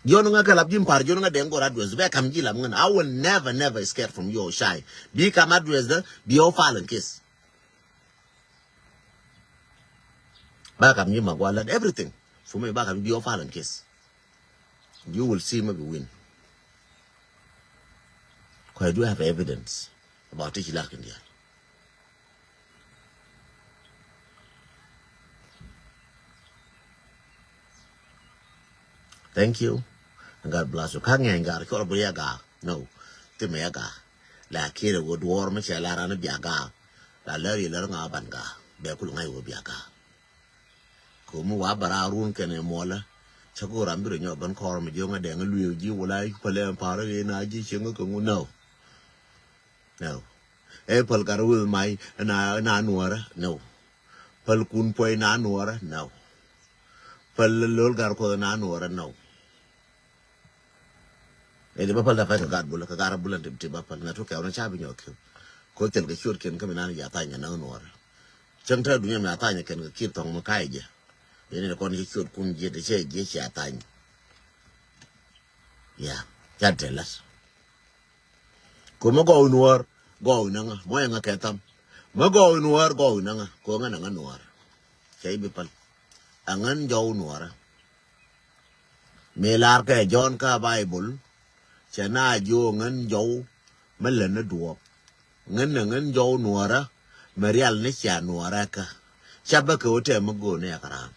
Jiɔn ŋä kɛ lap ji̱ Par, jiɔn ŋä dɛŋ go̱o̱r address bɛ kam ji̱ lap ŋän. I will never, never scared from you or shy. Bi kam address dä, bi ɔ file in case. Ba kam ji̱ ma gua lat everything. For me, ba kam ji̱ bi ɔ file in case. You will see me bi win. Kɔɛ do have evidence about ti ci lar kɛn diaal. Thank you. And God bless you. Ka̱ŋ ŋɛny gar cɔl bi ya gaak. No. Thimɛ ya gaak. Lakin ɛ wä duɔɔr mi cɛ lar an bia gaak. La lär yɛ lär ŋa ban gaak. Bɛ kul ŋa̱c wä bia gaak. Ko̱mi wa bɛ raa run kɛnɛ muɔlä. Cä go̱o̱r ram bi rɛ nyɔk ben kɔɔr mi jiɔŋ a dɛŋ a luëëk ji̱ wala i̱ pälɛ ɛn pa̱a̱r a ɣee na ji̱ cieŋ kä ŋun nä. Nä. Ɛ päl gat a wëë may na, na nuɔ̱ɔ̱rä nä. Päl kun puɔy na nuɔ̱ɔ̱rä nä. Päl lo̱l gat kuɔth na nuɔ̱ɔ̱rä nä. Ɛ di bä päl da pay kɛ gat bulä, kɛ gat bulä ti, ti bä päl ŋa̱t wä kɛw na ca bi nyɔk kiw. Ko̱ thil kɛ ciöt kiɛn kä mi nan ya thany kɛ näk nuɔɔrä. Cäŋ te dunia mi a thany kɛn kɛ kiɛ thɔŋ mi ka̱y jɛ. Yɛn ni kɔn ci ciöt kun jiet cɛ jiɛ ci a thany. Ya, ca te lat. Ko mi gɔw nuɔɔr, gɔw näŋä, mɔ yɛ ŋä kɛ tham. Mi gɔw nuɔɔr, gɔw näŋä, ko ŋä näŋä nuɔɔr. Cɛ i̱ bi päl. Ɛ ŋän jɔw nuɔɔrä. Mi lar kɛ Jɔ̱ɔ̱n kä Baibol, cɛ na jiö ŋän jɔw mi lät ni duɔ̱ɔ̱p. Ŋän ɛ ŋän jɔw nuɔɔrä, mi rial ni cia nuɔɔrä kä. Ca bä kɛ wä tɛm mi go̱o̱n ni ɛ kɛ raan.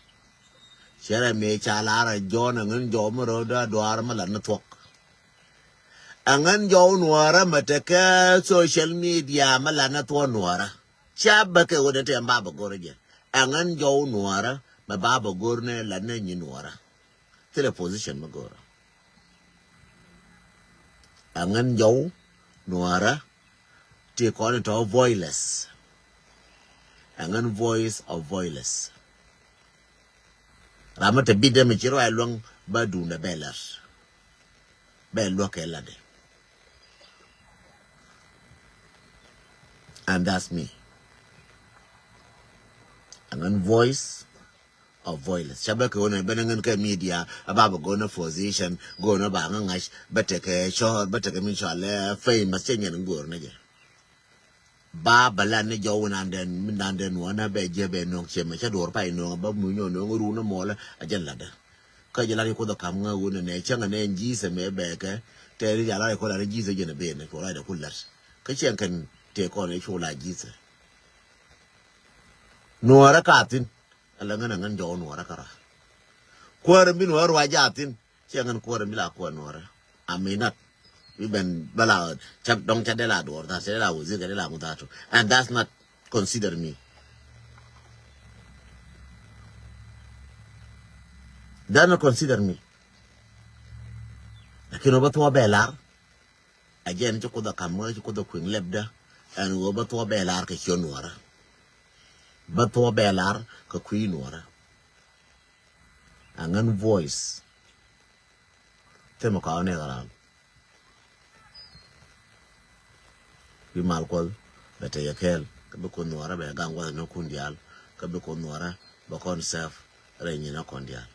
Cɛ rɛ mi ca lar ɛ Jɔ̱ɔ̱n ɛ ŋän jɔw mi rɔ̱ dee duaar mi lät ni thuɔ̱k. Ɛ ŋän jɔw nuɔɔrä mi tekɛ social media mi lät ni thuɔ̱k nuɔɔrä. Ca bä kɛ wä dee tɛm ba bɛ go̱r jɛ. Ɛ ŋän jɔw nuɔɔrä mi ba bɛ go̱r ni lät ni nyi nuɔɔrä. Thilɛ position mi go̱o̱rä. Ɛ ŋän jɔw nuɔɔrä ti kɔn tɔ voiceless. Ɛ ŋän voice of voiceless. Ram mi te bit dee mi ci ruac luäŋ ba duundɛ bɛ lat. Bɛ luäk kɛ latdɛ. And that's me. Ɛ ŋän voice of voiceless. Ca bä kɛ wä nɛ ben ŋän kɛ media a ba bɛ go̱o̱r nɛ position, go̱o̱r nɛ ba ŋä ŋa̱c, bä tekɛ cɔɔr, bä tekɛ mi cɔal ɛ famous, cɛ nyɛn go̱o̱r nɛ jɛ. Ba bɛ lat ni jɔw nandɛn, nandɛn wä nɛ bɛ jɛ bɛ nɔŋ cɛ mɛ cɛ duɔr pay nɔŋ bä mu nyɔ nɔŋ run nɛ mɔlɛ a jɛ latdɛ. Kä jɛ lat i Kuoth ɛ kam ŋä wun nɛ cäŋ nɛ ji̱th ɛmɛ bɛ kɛ tɛɛri jɛ lat i Kuoth lat ji̱th ɛ jɛ nɛ ben nɛ cu lat ɛ ku lat. Kä cɛ kɛn tëë kɔn ɛ cu lat ji̱th ɛ. Nuɔɔrä ka thi̱n. Ala ŋän a ŋän jɔw nuɔɔrä kärɔa. Kuäär mi nuɔɔrä ruac jathin. Ciɛ ŋän kuäär mi la kuäär nuɔɔrä. I mean not. Bi ben bä la cak dɔŋ ca dee la duɔɔr tha, ca dee la wazir, ca dee la ŋu dhatu. And that's not consider me. That's not consider me. Lakin wä bä thuɔ bɛ lar. A jɛn ci Kuoth a kam ŋä ci Kuoth a kuiŋ lɛpdä. Ɛn ɣöö bä thuɔ bɛ lar kɛ ciö nuɔrä. Bä thuɔ̱k bɛ lar kɛ kui̱ nuɔrä. Aŋän voice. Thimɛ kɔaw ni kɛ ram. Kui̱ mal kuɔth bɛ te yɛ kɛɛl kä bi kuoth nuɔrä bɛ gaŋ guath ni kun diaal kä bi kuoth nuɔrä bɛ kɔn sɛf rɛy nyin ɛ kɔn diaal.